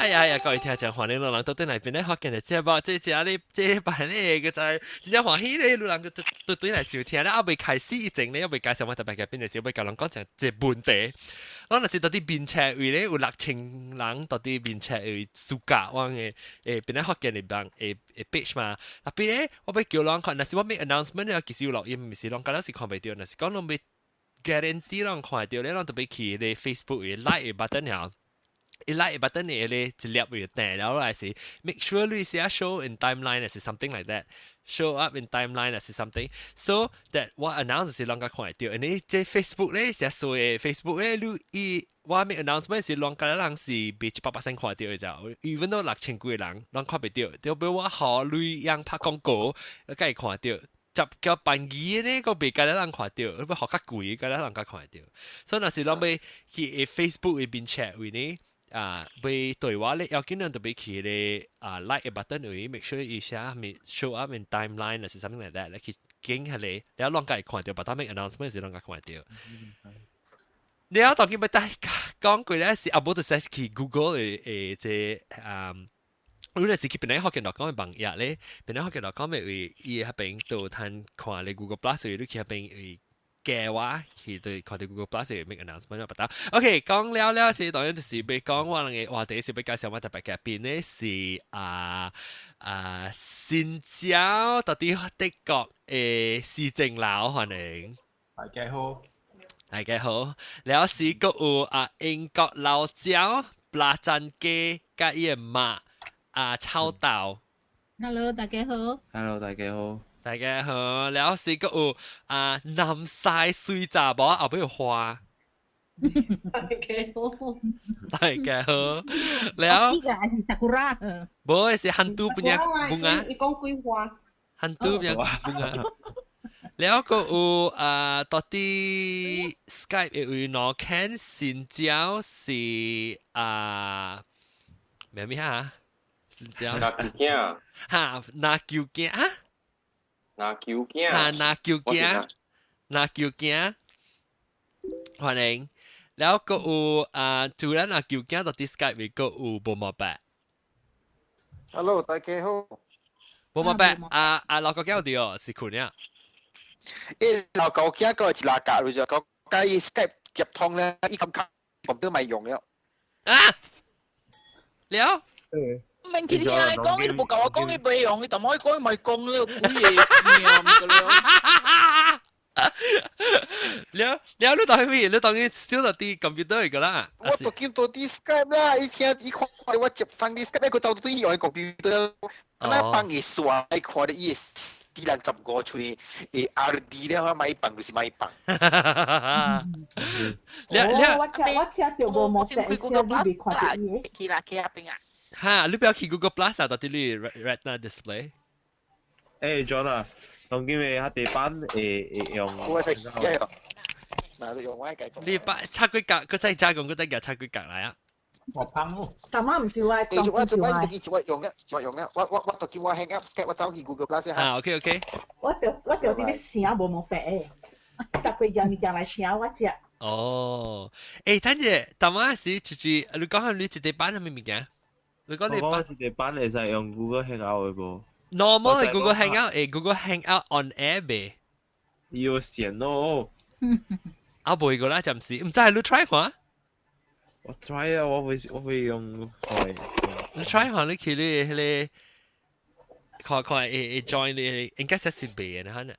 哎呀呀，各位聽眾歡迎老人到底來邊咧發現的節目，這這咧這禮拜咧個在真正歡喜咧，老人都都對來收聽咧，猶未開始以前咧，猶未介紹我特別嘉賓的時候，欲共人講一個問題。我若是佇佇面冊位咧有6000人佇佇面冊位暑假我的邊咧福建的網的的 page 嘛，特別咧我欲叫人看，若是我 make announcement 咧，其實有錄音，毋是攏敢若是看袂著，若是講攏欲 guarantee 攏看會著咧，攏特別去咧 Facebook 的 like 的 button 爾。伊 like button 的咧一粒會彈了來是 make sure 你寫 show in timeline 是 something like that show up in timeline 是 something so that 我 announce 是攏共看會著，因為這 Facebook 咧寫數的 Facebook 咧你伊我 make announcement 是攏共人是袂100% 看著的就，even though 6000幾個人攏看袂著，著比我予鐳用拍廣告，才會看著。十叫辦議呢個袂共人看著，你欲予較貴，共人較看著。所以若是攏欲去 Facebook 的面冊位呢，啊，欲對話咧，要緊人特別去咧啊，like 個 button 位，make sure 伊寫咪 show up in timeline 還是 something like that，來去揀下咧，了攏共會看著，把他 make announcement 時攏共看著。了當今欲帶講過咧是啊，無就使去 Google 的的這啊。你若是去邊個福建來講的網頁咧，邊個福建來講的位，伊彼邊都通看咧 Google Plus，你去彼邊位加我去對看到 Google Plus 會 make announcement 不得。OK，講了了是當然就是欲講我兩个話題是欲介紹我特別嘉賓咧是啊啊新椒佇佇德國的市政樓歡迎。大家好。大家好，了是閣有啊英國老椒蚋蘭雞佮伊的媽啊臭豆。 Hello，大家好。 Hello，大家好。大家好，了是閣有啊南西水查某後尾有花。大家好。大家好，了。呢個還是 sakura。無，是 hantu punya bunga。你講桂花。 Hantu punya bunga。了閣有啊，佇佇 Skype 的位喏，看新椒是啊，咩物哈？新椒。拿球鏡。哈，拿球鏡啊？拿球鏡。哈，拿球鏡，拿球鏡。歡迎。了閣有啊，除了拿球鏡佇佇 Skype 位閣有無毛白。 Hello，大家好。無毛白，啊啊老狗囝佇哦，是困了。伊老狗囝個一拉格，就講佮伊 Skype 接通咧，伊咁卡咁都咪用了。啊！了。明天聽你講，你都無共我講，你袂用，你淡仔講，伊咪講了，鬼嘢念個了。了了，你當咩？你當佢 still 佇佇 computer 個啦？我都見到佇 Skype 啦，伊聽伊看我接通佇 Skype，佢走對用 computer，那幫伊刷，伊看到伊4人15喙，會 RD 了，我買放就是買放。了了，我聽到無毛白聲，你袂看著伊。去啦，去那邊啊。哈，你不要去 Google Plus 啊，佇佇你 Retina display。誒，John 啊，當今嘅佢地板會會用。我係一樣。嗱，你用我繼續。你把插幾格，佢再加工，佢再夾插幾格來啊。我胖咯。大媽唔是我，繼續我做我就我用咧，我用咧，我就叫我 hang up Skype，我走去 Google Plus 啊，OK OK。我就佇咧聲無毛白的，逐幾件物件來聲我食。哦，誒，等陣，大媽是就是你講下你一地板係咩物件？你講你我一地板會使用 Google Hangout 的無？Normal 的 Google Hangout，誒，Google Hangout on air 袂？有線咯。啊，袂個啦，暫時，毋知你 try 看？我 try 啊，我會用開。你 try 看，你去你彼个看看會會 join 你，應該是是袂的，可能。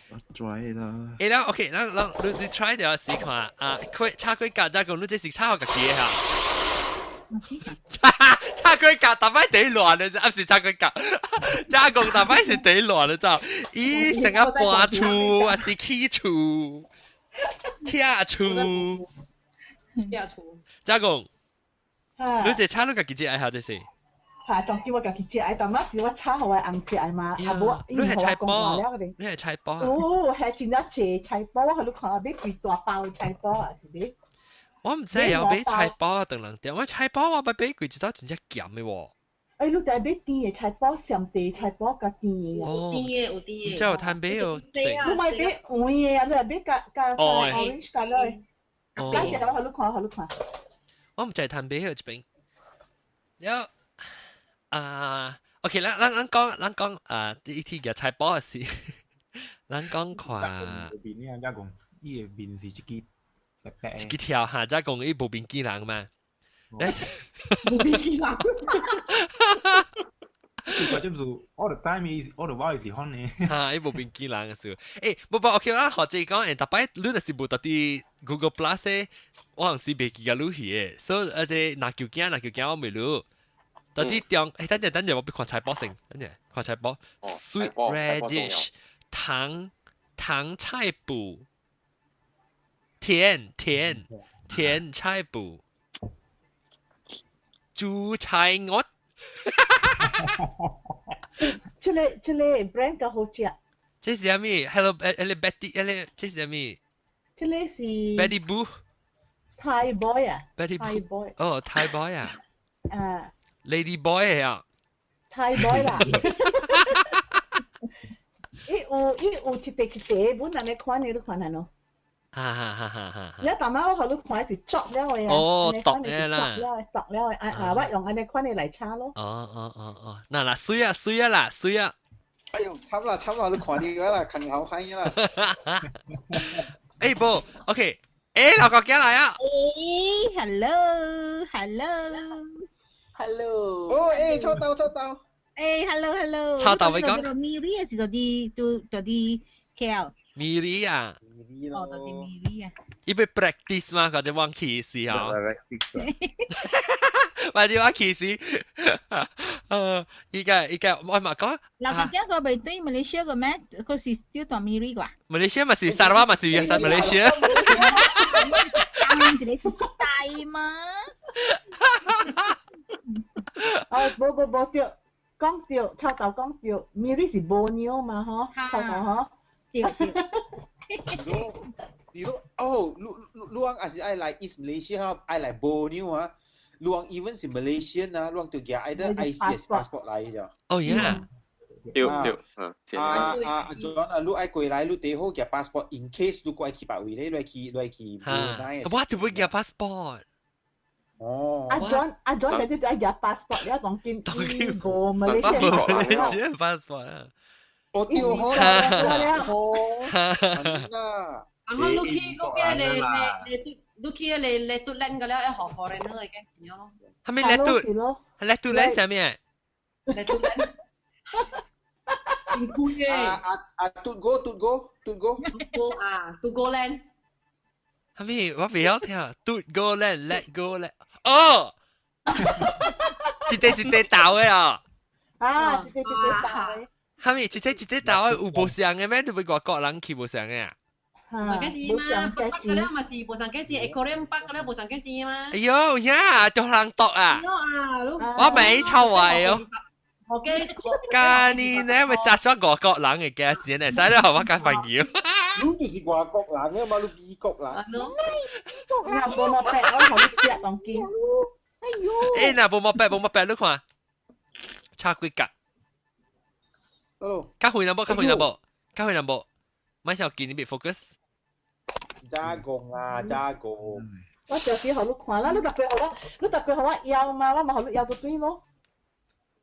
我 try 啦。欸，啦 OK，咱咱你你 try 著試看啊，開插幾格，再講你這是插予家己的哈。插插幾格，逐擺第亂的，啊毋是插幾格，加工逐擺是第亂的，走。伊成個搬厝，還是起厝，拆厝，拆厝。加工，你這插你家己食愛下這是？係，當叫我家己食，但仔是我炒予我翁食的嘛，啊無，你係菜脯，你係菜脯。哦，係真正濟菜脯，我予你看，買幾大包菜脯啊，是咪？我毋知有買菜脯啊，當人店，我菜脯我捌買過一道真正鹹的喎。哎，你著買甜的菜脯，鹹茶菜脯佮甜的啊。哦，甜的有甜的。唔知有通買哦。你莫買黃的啊，你來買佮佮 orange 佮落。等陣我予你看，予你看。我毋知談買去這邊。了啊，OK，咱講啊，一天嘅菜脯是，咱講看。面呢，才講伊的面是一支白白。一支條哈，才講伊無面見人嘛。無面見人。佢就是 all the time is all the while 是款呢。哈，伊無面見人嘅時候，欸，無無 OK 啦，學者講，欸，逐擺你若是無佇佇 Google Plus 的，我是袂記得你去的，所以啊，這若求囝我袂你。到底中，欸，等陣等陣，我欲看菜脯先，等陣看菜脯，sweet radish 糖糖菜脯，甜甜甜菜脯，煮菜鵝。這個 brand 較好食。這是啥物？Hello，誒，Betty，誒，這是啥物？這個是 Betty Boo。 Thai boy 啊。 Betty Thai boy。哦，Thai boy 啊。啊。 Lady boy 啊。 Thai boy 啦。伊有一塊一塊本，按呢款的，你看下喏。哈哈哈哈哈！你大媽我予你看是剁了的啊。哦，剁了啦。剁了的，剁了的，啊啊，我用按呢款的來炒咯。哦哦哦哦，嗱嗱，水啊水啊啦，水啊！哎呦，慘啦慘啦，你看你個啦，看好看啦。欸無，OK，欸，老國家來啊！欸，hello，hello， hello。哦，欸，臭豆臭豆。欸，hello，hello。臭豆會講。 Miri 是佇佇佇 KL。 Miri 啊。哦，佇 Miri 啊。伊欲 practice 嘛，或者往去時候。或者我去時，依家我嘛講。老國家個袂對馬來西亞個咩？佢是叫做 Miri 啩？馬來西亞嘛是沙拉嘛是馬來西亞。當一個是大嘛？哦，無無無對，講對，臭豆講對，Miri 是 Borneo 嘛，嗬，臭豆嗬。對對。你都哦，你你你講還是愛來 East Malaysia 愛來 Borneo 啊？你講 even 是 Malaysian 啊，你講就寄 either IC 還是 passport 來咗。哦，yeah。對對，嗯。啊啊啊！John 啊，你愛過來，你最好寄 passport in case 你過去別位咧，你去你去 Brunei。我就會寄 passport。哦。阿 John 阿 John 你啲就愛寄 passport，你講見見過 Malaysia Malaysia passport 啊。我丟好啦，好。啦。然後你去你去你你你你去你你嘟撚個了，一學 foreigner 嘅，然後。係咪叻嘟？叻嘟撚啥物？叻嘟撚。啊啊啊！嘟go 嘟 go 嘟 go。嘟 go 啊，嘟 go 撚。係咪？我袂曉聽。嘟 go 撚，let go 撚。哦。一塊一塊豆的啊。啊，一塊一塊豆的。係咪一塊一塊豆的有無相的咩？你欲外國人去無相的啊？無相幾錢嘛？八個了嘛是無相幾錢，aquarium 八個了無相幾錢嘛？哎呦呀，就人毒啊！我沒臭壞哦。我嘅今年呢，咪砸咗外國人嘅價錢呢，使得我較朋友。你就是外國人啊嘛，你美國人。若無毛白，我予你食當今。哎呦！欸，若無毛白，無毛白，你看，差幾格？哦。較遠淡薄，較遠淡薄，較遠淡薄。咪小見你別 focus。加工啊，加工。我就是予你看啦，你特別予我，你特別予我枵嘛，我嘛予你枵到對咯。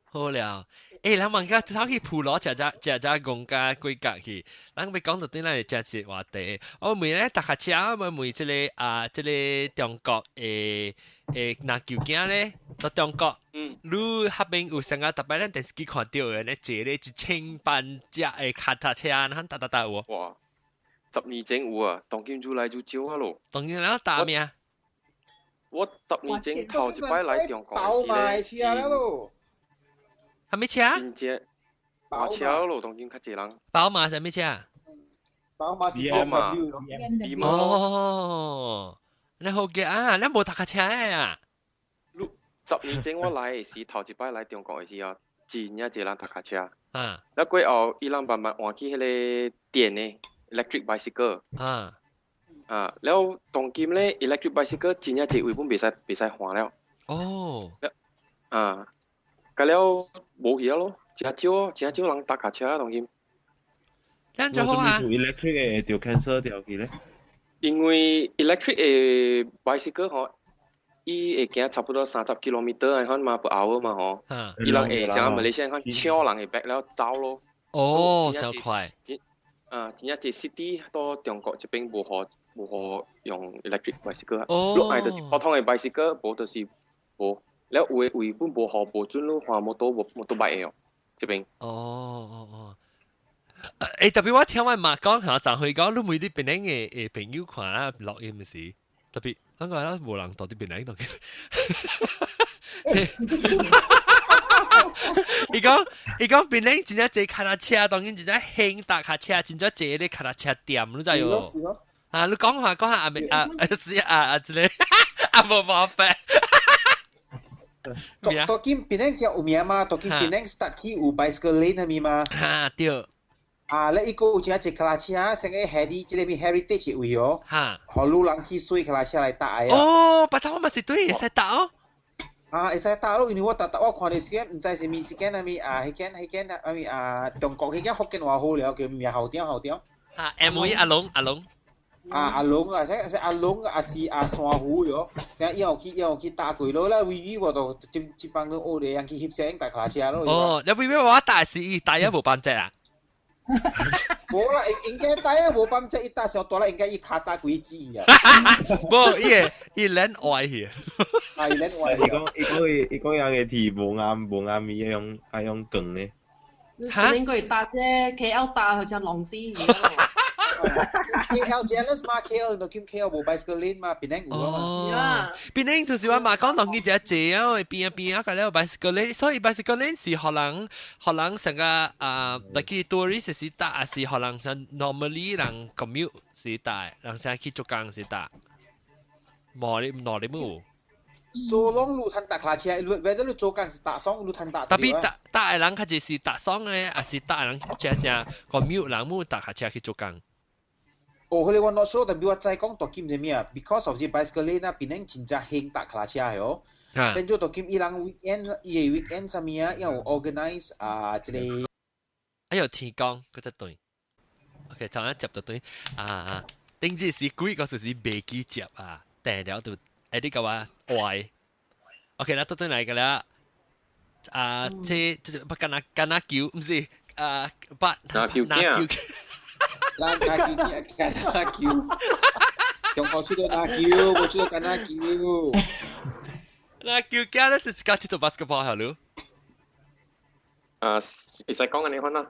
好了，欸，咱問個頭去普羅食食食食公家幾格去，咱欲講到對咱會食一個話題。我問咧，逐下車，我問這個啊，這個中國的的若舊囝咧，到中國，你彼邊有啥個特別咱電視機看著的咧，坐咧一千萬隻的跤踏車，咱逐逐逐有無？哇！10年前有啊，當今愈來愈少啊咯。當今了大命。我十年前頭一擺來中國寶馬車了咯。啥物車？真正大車咯，當今較濟人。寶馬啥物車？寶馬是寶馬。哦，你好嘅啊，你無踏跤車啊？你十年前我來的時，頭一擺來中國的時候，真正濟人踏跤車。啊。過後，伊人慢慢換去彼個電的 electric bicycle。啊。啊，了當今咧 electric bicycle 真正濟位本袂使袂使換了。哦。啊。甲了無去咯，真少真少人踏跤車當今。咱就好啊。 electric 的就 cancel 掉去咧。因為 electric 的 bicycle 吼，伊會行差不多30 kilometer 嘅款嘛，per hour 嘛吼。伊人會像馬來西亞款搶人嘅 bag 了走咯。哦，小快。啊，真正這 city 到中國這邊無好用 electric bicycle。哦。你愛就是普通嘅 bicycle，無就是無。了有的位本無好無準你換摩托無摩托 bike 哦，這邊。哦哦哦。誒，特別我聽我媽講嚇，就去講你每啲檳城嘅朋友看啦，錄音時，特別我講啦，無人到啲檳城度。伊講檳城真正坐跤踏車，當然真正興踏跤車，真正坐咧跤踏車店，你知喲？啊，你講下講下阿未啊是啊啊，這個啊無麻煩。到今檳城有名嘛？到今檳城 start 起有 bicycle lane 係咪嘛？哈對。啊，你伊個有真濟跤踏車，成個 heri 這個咩 heritage 位哦。哈。予路人去水跤踏車來搭的。哦，白頭我嘛是對，會使搭哦。啊，會使搭咯，因為我搭搭我看到一間毋知是咪一間啥物啊，彼間彼間啥物啊，中國彼間福建話好了，叫名校長校長。啊，M V 阿龍阿龍。啊，阿龍啊，是阿龍啊，是阿珊瑚喲。等以後去以後去搭過咯啦，微微我都這這幫都學咧，人去翕相搭跤車咯。哦，你微微我搭是伊搭也無半隻啊？無啦，應該搭也無半隻，伊搭上大啦，應該伊跤搭幾支啊？無，伊個伊撚歪去。啊，伊撚歪。伊講人嘅鐵無啱無啱，伊用愛用鋼的。嚇！應該搭啫，KL 搭佢就龍絲。 KL jealous 嘛，KL 就兼 KL 無 bicycle lane 嘛，檳城有啊嘛。檳城就是我嘛講當佢只只啊，邊啊邊啊，個了 bicycle lane，所以 bicycle lane 是予人予人成個啊，like tourist 是搭，還是予人像 normally 人 commute 是搭，人成去做工是搭。無你哪裡冇？ So long 路趁搭跤車，whether 你做工是搭爽，路趁搭。 Tapi 搭搭的人較濟是搭爽的，還是搭的人正正 commute 人冇搭跤車去做工？哦，佢哋我 not sure，但係我知講到今係咩啊？Because of 這 bicycle lane 啊，檳城真正興搭跤車的哦。變做到今伊人 weekend，伊個 weekend 啥物啊，要 organize 啊，這個。哎呦，天光嗰隻對，OK，頭先接到對啊，頂這是鬼嗰時是未記接啊，訂了就誒你個話壞，OK 啦，到對嚟個啦，啊，這不敢那敢那叫，唔是啊，不拿叫拿叫。拿拿球，拿球，中國出到拿球，無出到敢拿球。拿球囝咧是自家去做 basketball 係咯。啊，會使講按呢款啦。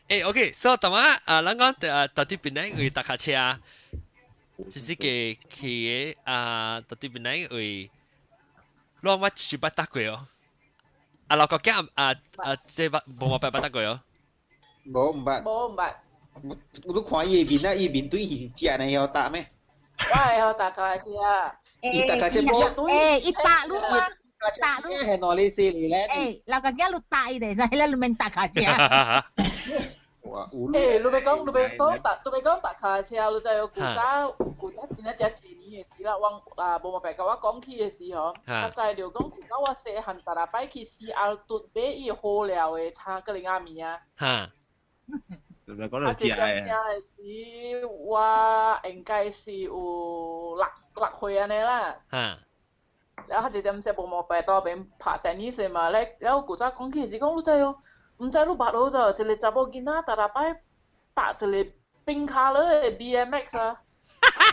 誒，OK，所以頭仔啊，咱講啊，到底檳城為搭跤車，就是個去的啊，到底檳城為，攏我是捌搭過哦。啊，老國囝啊啊，這捌無冇捌搭過哦。無毋捌。無毋捌。我都看伊面啊，伊面對是食呢曉搭咩？我會曉搭跤車。伊搭跤車誒，伊搭路啊，搭路。係哪裡死你咧？誒，老個囝你搭伊就使啦，你免搭跤車。哇！誒，你欲講，你欲講搭，你欲講搭跤車，你知影古早古早真正誠濟年的時啦，我啊無嘛白共我講起的時吼，較知著講古早我細漢逐逐擺去 CR 拄買伊好料的衫，閣另仔物啊。哈。講到食的時，我應該是有6歲按呢啦。然後一點說無毛白到邊拍 tennis 嘛，咧，然後古早講起是講你知哦，毋知你捌無就一個查某囡仔逐逐擺搭一個冰卡樂的 BMX 啊，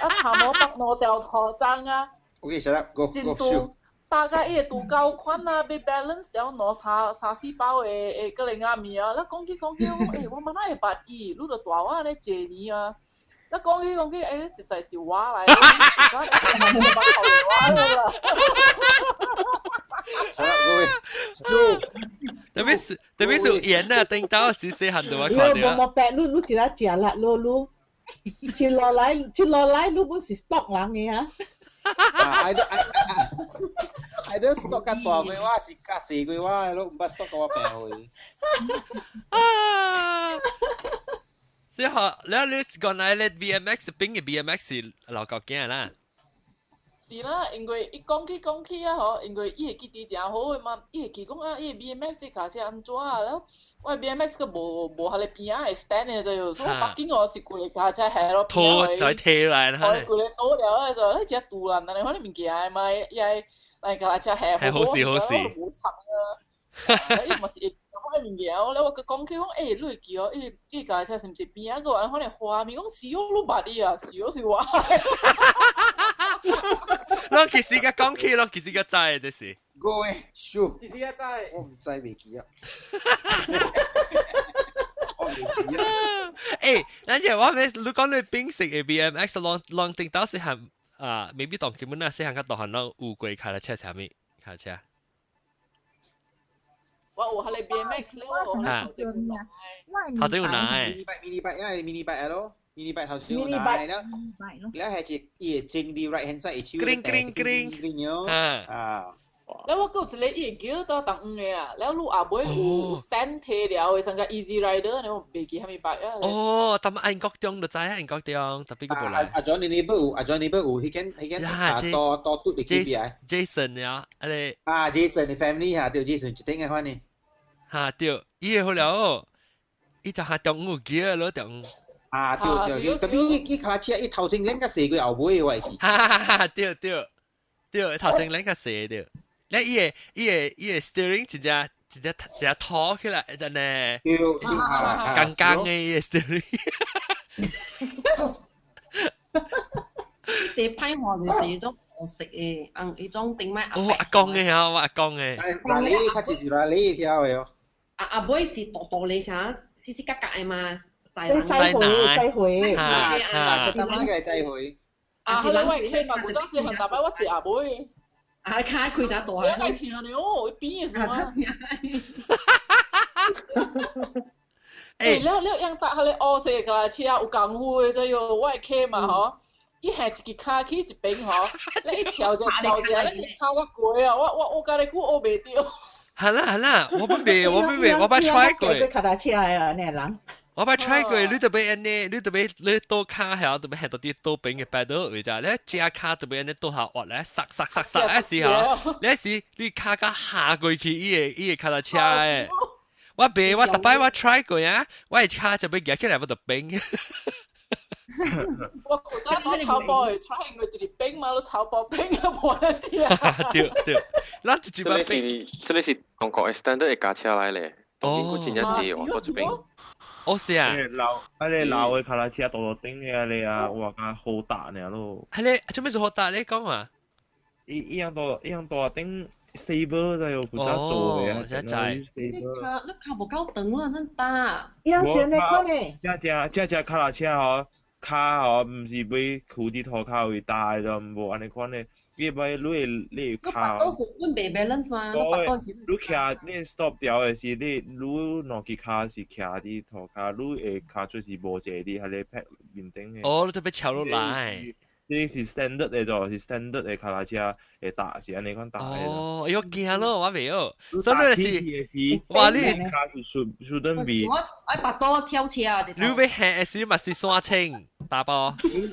啊頭毛綁兩條塗髒啊。 OK，shut up，go go shoot。大概伊會拄夠款啊，欲 balance 了兩三三四包的的個零仔物啊，咱講起講起，我講欸，我嘛哪會捌伊，你著大我按呢濟年啊。咱講起講起，欸，實在是我來，我捌我啦。好啦，各位，特別是特別是演啊，等到時細漢都我看到。無無白，你你一下食啦，你你，切落來切落來，你本是 stalk 人的啊。 I don't I don't stalk 較大過我，是較細過我，你毋捌 stalk 過我病去。啊！所以學你你講來咧 BMX 邊嘅 BMX 是老國囝啦。是啦，因為伊講起講起啊吼，因為伊會記得誠好的嘛，伊會記講啊，伊的 BMX 跤車按怎啊，了我 BMX 個無無喺你邊仔 stand 嘅就，所以北京我是規個駕車係咯，拖就推來啦。我規個倒了就，你只杜蘭，但係可能物件嘛，伊係來駕車係係好事好事。無插啊！伊嘛是會可能物件，我咧我講起講，欸，你會記哦？伊伊駕車是毋是邊仔個人可能畫面講是哦，你捌伊啊，是哦是我。攏其實個講起，攏其實個知，這是。我誒，數。其實個知。我唔知未記啊。我未記啊。欸，咱只我咩？你講你冰食嘅 BMX 攏攏頂到時行啊，未必當基本啊，細漢較大漢攏有過開了車啥物開車。我有迄個 BMX 咧，我有頭前有拿。頭前有拿誒。 mini bike mini bike 啊，mini bike 咯，mini bike 頭先有拿啦。你係一伊會正啲 right hand side 會手。 green green green 啊。了我閣有一個伊會叫到東黃的啊，了你後尾有 stand 提了的，像個 Easy Rider 呢，我袂記啥物牌啊。哦，但係英國中就知啊，英國中特別個無來。阿 John 你呢有，阿 John 你有，彼間彼間啊多多嘟的 K P I。 Jason 啊，啊你。啊 Jason 的 family 哈，對 Jason 一定的款呢。哈對，伊會好了，伊就下中有記咯中。啊對對，特別伊伊卡車伊頭前兩個細過後尾我會記。哈哈哈！對對對，頭前兩個細對。你伊個伊個伊個 steering 真正真正真正拖起來，真的。對，剛剛的伊個 steering。地批話就是迄種紅色的，紅迄種頂擺。哦，阿公的嚇，我阿公的。嗱你較就是嗱你票的哦。阿阿尾是大大咧啥，死死格格的嘛，載載回載回，啊，就他媽嘅載回。啊，是我會嘛，古早時很大擺，我坐阿尾。啊，卡開只大。我愛聽咧哦，邊嘅時候。欸，了了，樣搭彼個烏色個車有功夫的，這喲，我會騎嘛吼。伊行一支跤去一邊吼，你一跳一跳一，你跤較過啊！我我我甲你久學袂著。係啦係啦，我不袂，我不袂，我捌 try 過。腳踏車啊，那人。我捌 try 過，你特別按呢，你特別你倒跤遐，特別行到啲倒邊嘅 pedal 位置，你正跤特別按呢倒下滑咧，剎剎剎剎，一時吼，你一時你跤甲下過去，伊個伊個腳踏車的。我袂，我逐擺我 try 過啊，我的跤就欲舉起來，我就變。我古早攞草包的，try 因為直直變嘛，攞草包變啊，無得啲啊。對對，咱一直這個是這個是中國 standard 的駕車來咧，當今佫真正濟哦，到這邊。哦是啊，老啊你老的腳踏車大大頂的你啊，哇，較好搭爾咯。係咧，做咩事好搭你講嘛？伊伊樣大伊樣大頂 stable 就有負責做嘅，真係。你跤你跤無夠長啦，真搭。伊樣先咧款呢？這只這只腳踏車吼，跤吼，毋是欲跍佇塗跤位搭的，就無按呢款的。你欲你會你會跤。都阮袂 balance 嘛，你徛你 stop 掉的是你，你兩支跤是徛佇塗跤，你的跤出是無坐佇彼個 pad 面頂的。哦，你特別翹落來。這是 standard 的就，是 standard 的腳踏車會搭是按呢款搭的。哦，哎喲驚咯，我袂曉。所以是，哇你跤是 shouldn't be。我愛拔刀跳車啊！你欲行的時嘛是山清打波。你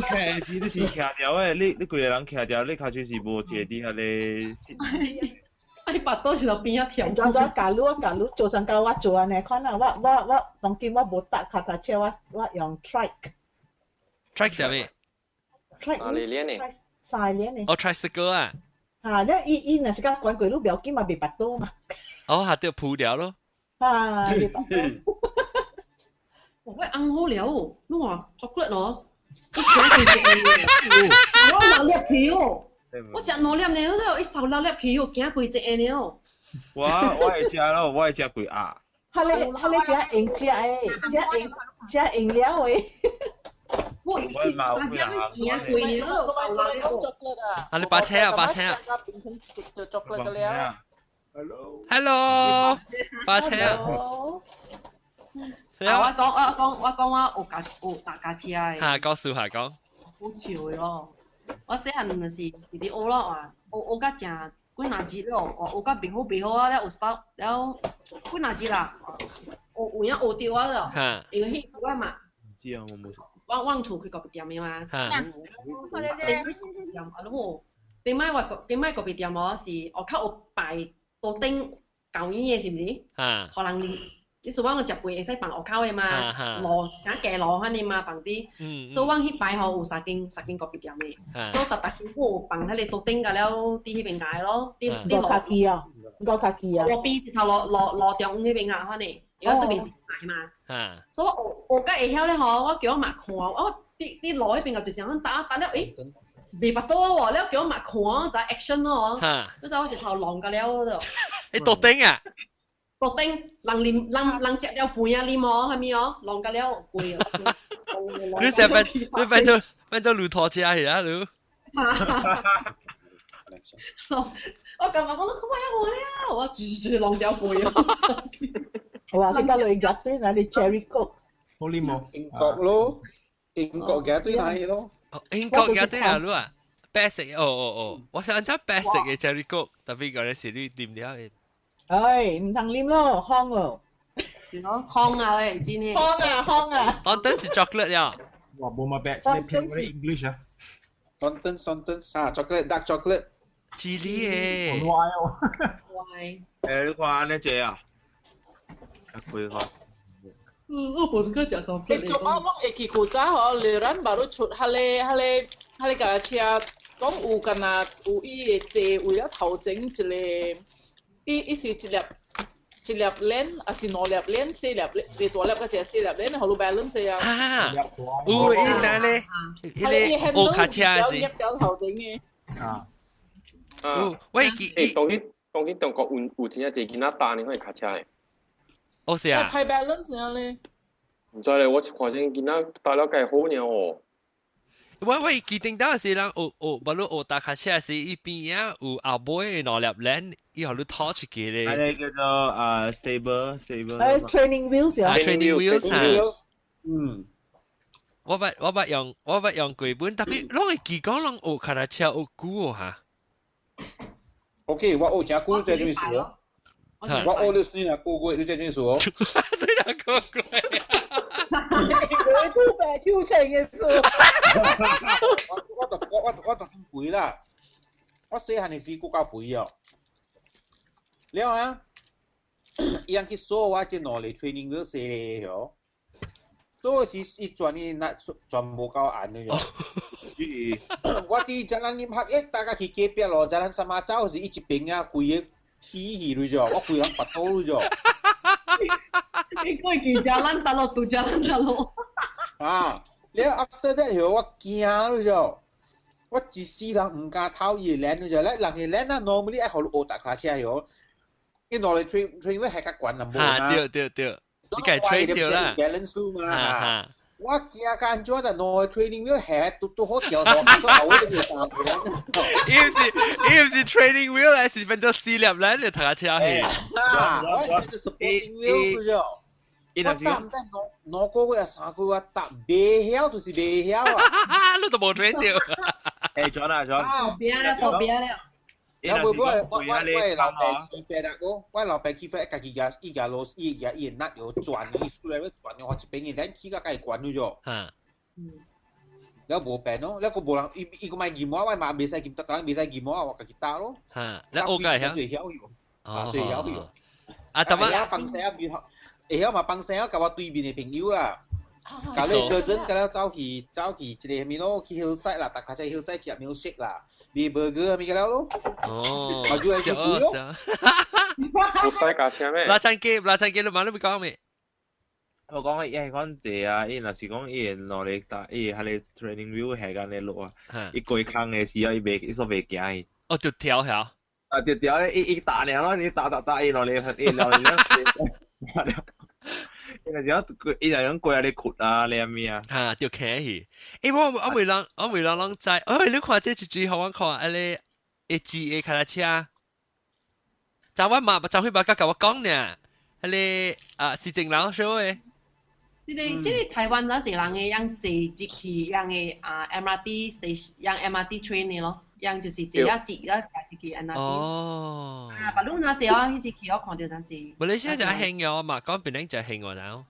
徛的時你是徛掉的，你你規個人徛掉，你跤手是無坐佇彼個。愛拔刀是到邊仔跳。怎怎假如我假如做上教我做按呢款啦，我我我當今我無搭腳踏車，我我用 trike。 trike 啥物？哪裡練呢？曬練呢？哦，tricycle 啊！嚇！你伊伊若是講管過，你不要緊嘛，袂拔刀嘛。哦，下掉鋪了咯。啊，袂拔刀。我紅好了，你話朱古力喏，我兩粒去哦，我食兩粒呢，我一手兩粒去哦，驚規隻呢哦。我我會食咯，我會食幾盒。他咧他咧食用食的，食用食用了的。我大家會驚規呢，我手兩粒。啊，你把車啊，把車啊。變成就朱古力了。 Hello。 Hello，把車啊。啊！我講我講我講我有駕有搭駕車的。嚇，講笑下講。好笑的咯！我細漢就是佇佇學咯啊，學學甲誠幾若日咯，學學甲袂好袂好啊，了有時了幾若日啦，學有影學著啊咯。因為彼時我嘛。知啊，我冇。我阮厝開咖啡店的嘛。嚇。店啊，攏有。頂擺我頂擺咖啡店哦，是學較有擺桌頂。舊年嘅是唔是？啊，可能你數講我食飯會使放學口嘅嘛，路啥街路遐爾嘛放啲。所以我彼擺吼有三間咖啡店嘅，所以逐逐辛苦放彼個桌頂甲了佇彼邊界咯，佇路。五卡機啊，五卡機啊。路邊一頭路中央彼邊啊，反正，因為對面是大嘛。所以我學甲會曉咧吼，我叫我嘛看，我佇路彼邊個一時陣打打了，欸，袂巴肚喎，了叫我嘛看，知 action 咯，你知我一頭浪甲了嗰度。你桌頂啊？桌頂人啉人人食了飯啊啉哦，啥物哦，浪甲了貴哦。你成日你變做駱駝車去啊，你？我感覺我都看下我啊，我直浪掉背啊。哇！你到嚟入邊啊？你 Cherry Coke。好啉冇？英國咯，英國嘅對係咯。英國嘅對啊，你啊，白色哦哦哦，我想講白色嘅 Cherry Coke，特別嗰陣時你啉了嘅。唉，唔通啉咯，香咯。是咯，香啊喂，真嘅。香啊香啊！當當是 chocolate 呀。哇，冇乜白，你偏嗰啲 English 啊。 Thornton 啊，chocolate dark chocolate。智利嘅。好歪哦。歪。誒，你看按呢隻啊？開看。嗯，我本個食到。你做乜我會記古早吼，荷蘭 baru 出彼個架車，講有敢若有伊個坐為了頭前一個，伊是一粒鏈，還是兩粒鏈，四粒鏈，一個大粒佮一個細粒鏈，予你 balance 啊。啊，有意思咧，彼個烏卡車是。入掉頭前嘅。啊。有，我記。欸，當去中國有真正濟囡仔搭呢款卡車的。哦是啊。派 balance 啊咧。毋知咧，我看見囡仔搭了介好爾哦。我記定到是人有無論學搭卡車時，伊邊仔有後尾兩粒鏈，伊予你拖出去咧。彼个叫做啊 stable。 training wheels 啊，training wheels 啊。嗯。我捌用過本，特別攏會記講攏學卡車學久哦哈。 OK，我學誠久，這種事哦。我學了4個月，你這種事哦。4個月。佢吐白手情嘅事。我就很肥啦。我細漢的時閣較肥哦。了啊，伊人去鎖我這兩個 training wheel 細個喲。所以是伊轉伊那轉無夠按的喲。我佇 Jalan Lim Hak 一大家去隔壁咯，Jalan 三馬走是伊一邊啊，規個起去了喲，我規人跋倒了喲。你過去 jalan 得咯，拄 jalan 得咯。啊，了 after that 後我驚了喲，我一世人毋敢偷伊的鏈了喲，咧人的鏈啊，normally 愛予你學踏跤車喲，伊落來 train 咧係較懸淡薄啊。對對對，你該 train 掉啦。 balance 嘛。我驚甲按怎就攞 training wheel 下拄好掉落，所以後尾就打伊毋是 training wheel 來，是變做四粒鏈就踏車去。啊，我變做 supporting wheel 咗。我搭毋知兩個月啊3個月，我搭袂曉就是袂曉啊。你都無 train 掉。欸，John 啊，John。破邊了，破邊了。我我老爸起飛啦，我老爸起飛，家己舉伊舉螺伊舉伊個 nut 又轉伊出來，轉我一邊個鏈起甲家己關咗咗。了無變咯，了閣無人，伊閣莫驗我，我嘛袂使驗，逐個人袂使驗我，我家己搭咯。嚇，你學個會曉？最曉用，啊，最曉用。啊，但係放聲啊，會曉嘛放聲啊，共我對面的朋友啦。共你個人共了走去一個啥物咯，去 hillside 啦，逐家在 hillside 食 milkshake 啦，買 burger 啥物個了咯。哦，嘛就係就貴咯。有使駕車咩？拉親機，拉親機，你嘛你會講咩？我講伊係講地啊，伊若是講伊會落嚟搭，伊彼个 training wheel 下間咧落啊，伊過坑的時候，伊袂伊煞袂驚伊。哦，就跳下。啊，就跳伊伊打了咯，你打打打，伊落嚟，伊落嚟了。伊若是講伊若講過來咧哭啊，你啥物啊？嚇，就企去。欸，我未人攏知，哎，你看這一支予我看，啊咧，會自的跤踏車。昨晚嘛，昨昏嘛，佮我講呢，彼个啊是正老師的。這個台灣咱濟人的樣坐入去樣的啊 MRT station，樣 MRT train 的咯，樣就是坐啊坐啊入去 MRT。哦。啊，別攏哪濟啊？彼隻去我看著哪濟。馬來西亞就興嘅嘛，講檳城就興喎，然後。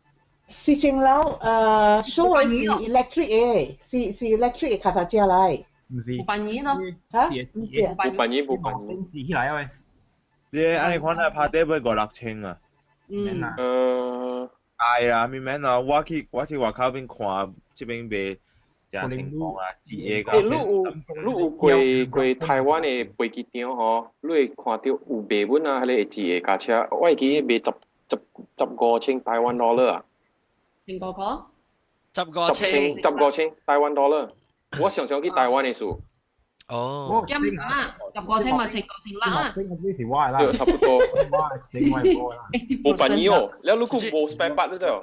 是正樓所謂是 electric 的，是 electric 的跤踏車來。毋是。有扮演咯。嚇？毋是。有扮演，無扮演。自起來啊喂。你按呢款來拍底欲五六千啊？嗯。哎呀，咪免啊！我去外口邊看，這邊賣誠成功啊，一個。欸，你有過台灣的飛機場吼，你會看到有賣阮啊，彼個一個駕車，我會記得賣十五千台灣 dollar 啊。千五塊？十五千，15千台灣 dollar。我常常去台灣的時。哦。減啦，十五千嘛，千五千啦。對，差不多。無便宜哦，了你閣無 spare part 你知無？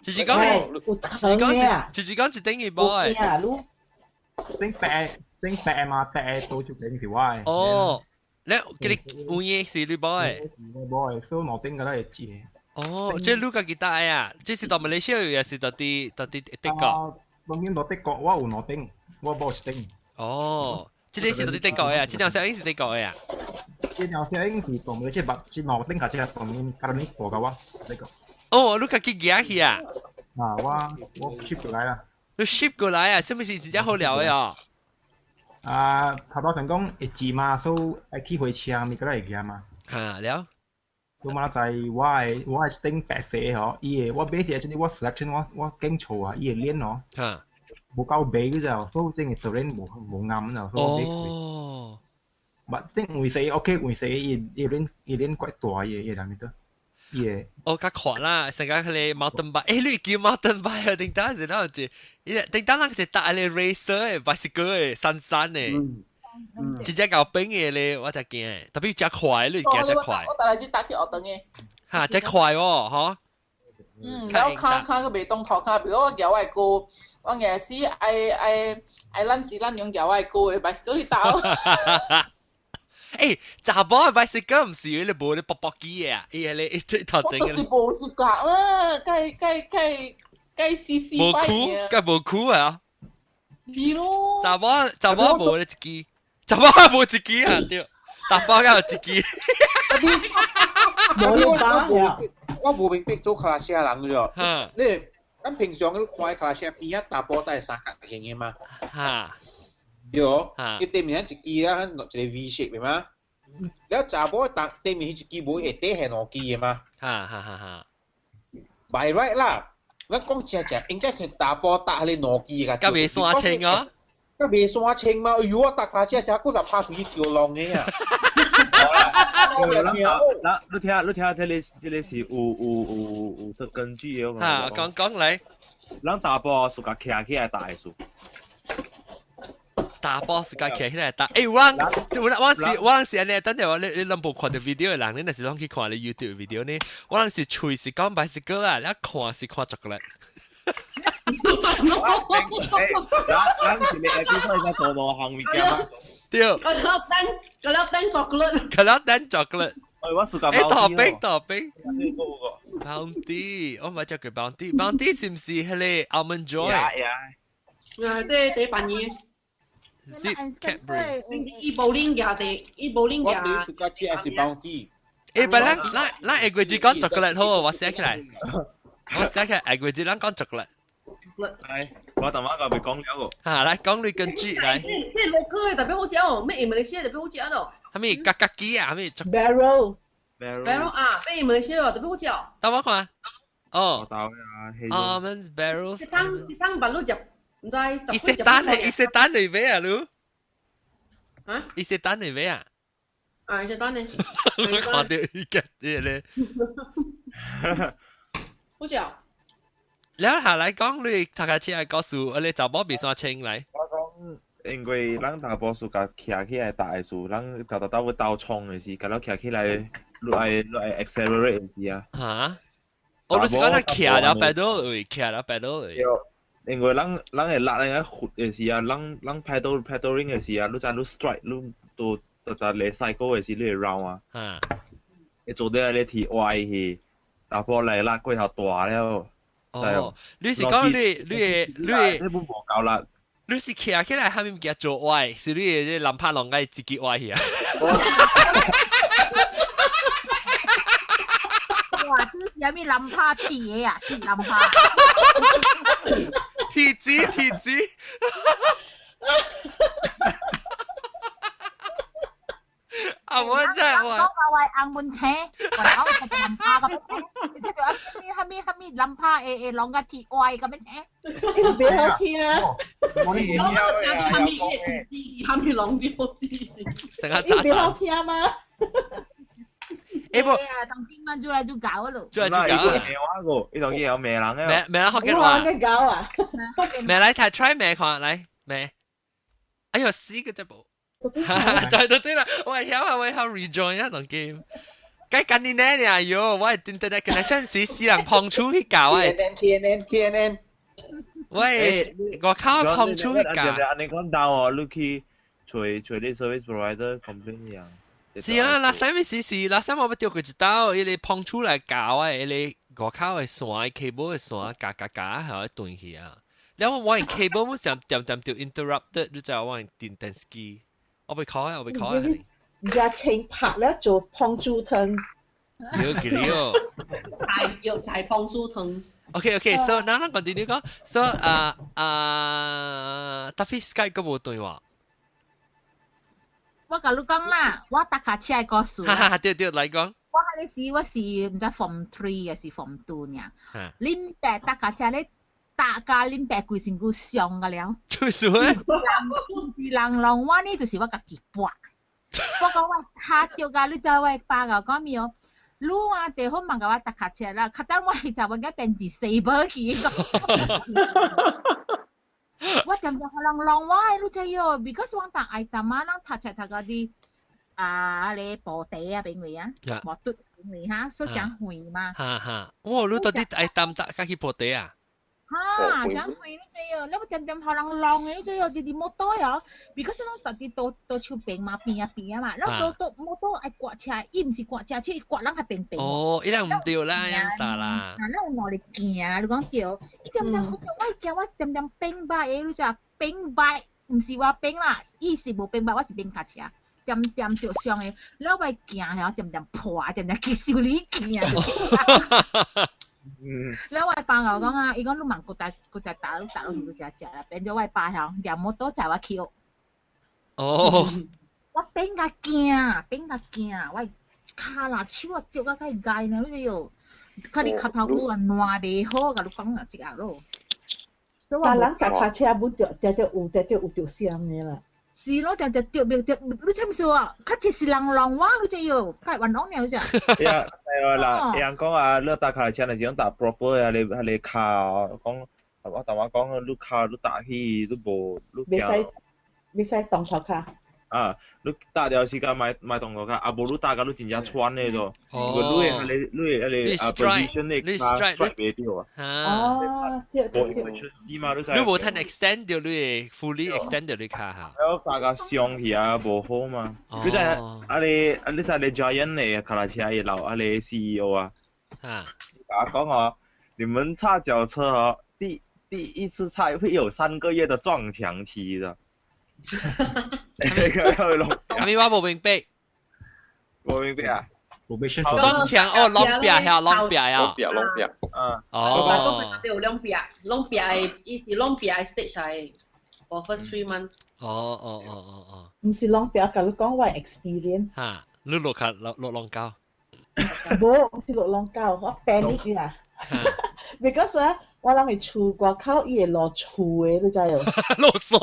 就是講，就是講，就是講一頂一包的。頂白頂白嘛，白多就頂是我的。哦，你給你有影是你包的。我包的，所以兩頂個都會借。哦，這你家己帶啊？這是到馬來西亞，還是到佇德國？當然到德國，我有兩頂，我無一頂。哦，這個是到佇德國的啊？這條小英是德國的啊？這條小英是到馬來西亞，這兩頂架車當然當然大甲我這個。哦，你家己寄去啊？啊，我 ship 過來啦。你 ship 過來啊？啥物是真正好料的哦？啊，頭拄想講會寄嘛，所以愛去火車，咪過來會寄嘛。哈，了。咁啊，在我的頂白色的吼，伊的我買的陣我 selection 我揀錯啊，伊的鏈哦，無夠白嗰隻，所以整個 terrain 無啱啦，所以我買哦。 but 頂為死 OK，為死伊鏈伊鏈怪大伊伊啥物的，伊的。哦，較闊啦，成個彼個 mountain bike，欸，你叫 mountain bike 啊？頂當是哪有一，伊頂當人是搭彼個 racer 的 bicycle 的，山山的。一隻夠冰的咧，我才驚，特別真快，你行真快。我帶來去搭去學堂的。哈，真快哦，吼。嗯，然後跤跤閣袂動塗跤，比如我舉我的哥，我硬是愛愛愛咱是咱用舉我的哥的 bicycle 去搭。欸，查某的 bicycle 毋是迄個無咧卜卜機的啊，伊迄個一這頭前個。我就是無熟覺啦，該該該該死死無褲，該無褲啊。是咯。查某無咧一支。查某無一支啊，對，查某才有一支。我無明白做跤踏車人咗。你咱平常你看跤踏車邊仔查埔帶三角形的嘛？哈。對，伊對面一支啊，一個 V shape 的嘛。了查某搭對面一支無下底係兩支的嘛？哈哈哈哈。 By right 啦，咱講正正應該是查埔搭彼個兩支個。甲袂山清哦。甲袂山清嘛？哎呦，我搭跤車時，幾若拍開橋浪的啊！嗱，你聽你聽，這個是有得根據的。哈，講講來。咱查埔是共徛起來踏的數。查埔是共徛起來踏。欸，我我是我是按呢，等陣我你你攏無看著 video 的人，你若是攏去看你 YouTube video 呢，我人是喙是講 bicycle 啦，你看是看 chocolate。咱一個 episode 才做兩項物件嗎？對。我了等，我了等 chocolate。佢了等 chocolate。哎，我暑假。欸，大冰大冰。Bounty，我冇食過 Bounty，Bounty 是毋是彼個 Almond Joy？呀呀。啊，對對，半年。是伊無啉舉地，伊無啉舉。我暑假食是 Bounty。欸，不，咱下個月講 chocolate 好，我寫起來。我寫起來，下個月咱講 chocolate。來，我頭先個未講了個。哈，來講你根據來。這 local 的特別好食哦，咩馬來西亞特別好食咯。啥物咖咖雞啊？啥物？Barrel。 Barrel 啊，咩馬來西亞特別好食。等我看。哦。到啊，Almonds barrels。一桶一桶白滷食，毋知十伊些單係伊些單嚟買啊，你？啊？伊些單嚟買啊？啊，伊些單呢？我看到伊個啲咧。好食。了下來講，你讀較車的故事，你查某袂煞清來。我講，因為咱查埔是共徛起來踏的時，咱豆豆豆要鬥衝的時，共了徛起來，你愛 accelerate 的時啊。哈？我你是講咱徛了 pedal 位，徛了 pedal 位。因為咱會落那個活的時啊，咱 pedaling 的時啊，你知你 strike 你都特特來 cycle 的時，你會 round 啊。會做得你提歪去，查埔來落過頭大了。哦，你是講你會你無夠力。你是徛起來，啥物物件做歪，是你的這男拍龍愛自己歪去啊？哇！這是啥物男拍鐵的啊？鐵男拍。鐵子鐵子。啊！阿文真係我講話為紅門車，我講係林拍咁樣車，你聽到啊？哈咪哈咪林拍會會弄個鐵歪咁樣車，呢個別好聽啊！我呢我聽哈咪哈咪弄啲好知，成個呢個別好聽嗎？欸無，當今晚做來做搞咯，做來做搞。我個，呢度有咩人嘅？咩咩人學嘅話？我搞啊！咩來睇 try 咩看來咩？哎呦死個隻部！對對對啦，我係曉啊，我曉 rejoin 啊，當 game。該近年呢呀喲，我係 internet connection 是私人碰觸去搞啊。 T N T N N T N N。喂，我靠碰觸去搞。你講到哦，你去揣揣啲 service provider complain 一樣。是啊，那啥物事是，那啥我要掉過一刀，伊個碰觸來搞啊，伊個外口的線 cable 的線，夾夾夾，係斷去啊。然後我 cable 我就點點就 interrupted，你知我電電視機，我被 call 啊，我被 call 啊。而清拍咧做碰珠湯。有幾了？係藥就係碰珠湯。 OK OK，so 嗱，咱 continue 講，so 啊啊，特別 Skype 個無對話。我共你講啦，我搭卡車的故事。哈哈，對對，來講。我彼個時我是毋知 form three 還是 form two 爾。恁爸搭卡車咧，搭甲恁爸規身軀傷個了。做啥？人人弄我呢，就是我家己跋。我講我跤著甲你知我爸甲講咩哦？你啊，地好問共我踏跤車啦，較等我就應該變 disable 去。我點點予人弄我的，你知喲？because 我當愛淡仔，人讀冊讀到佇啊，咧布袋啊邊位啊，無拄邊位哈，所以誠遠嘛。哈哈，哇！你到底愛擔搭較去布袋啊？哈，誠遠你知喲？你點點予人弄的，你知喲？佇佇摩托喲，because 攏佇佇倒倒手邊嘛，邊啊邊啊嘛，咱倒倒摩托愛割車，伊毋是割車，是割人較平平。哦，伊人毋對啦，樣啥啦？啊，咱有努力行，你講對，伊點點我驚我點點變擺的，你知變擺，毋是我變啦，伊是無變擺，我是變跤車，點點著傷的，了我行遐點點破，點點去修理行。了我爸𠢕講啊，伊講你問閣再閣再打，打落去閣食食啦，變做我爸曉連摩托載我去學。哦。我變甲驚，變甲驚，我跤啦手啊著甲較會呢，你知喲？較你跤頭骨啊爛袂好，共你講啊，這個咯。但人踏跤車本著，定定有定定有著傷的啦。是咯，定定著袂著，你知毋是啊？較濟是人弄我，你知喲？較會冤枉爾，你知？係啊，係啊啦，人講啊，你踏跤車若是講踏 proper 啊，你係你跤講，我淡仔講你跤你踏去你無你袂使袂使動頭跤。啊，你踏了時間莫莫動頭跤，啊無你踏甲你真正穿的咯。哦。你的彼個你的彼個啊 position 的跤 strike 袂著啊。哦，對對對。無 efficiency 嘛，你知。你無通 extend 著你的 fully extend 著你跤哈。了踏甲傷去啊，無好嘛。你知啊你啊你知你 Giant 的跤車的老啊你 CEO 啊。啊。甲我講哦，你們踩腳車哦，第第一次踩會有3個月的撞牆期的。阿咪我無明白，無明白啊？撞牆哦，攏壁遐，攏壁啊，攏壁攏壁，嗯，哦，對，兩壁，兩壁的，伊是兩壁的 stage 來，for first 3 months。哦哦哦哦哦，毋是攏壁，共你講我 experience。哈，你落卡落落浪高？無，毋是落浪高，我 panic 啦。Because 啊，我人佇厝外口，伊會落厝的，你知無？落山。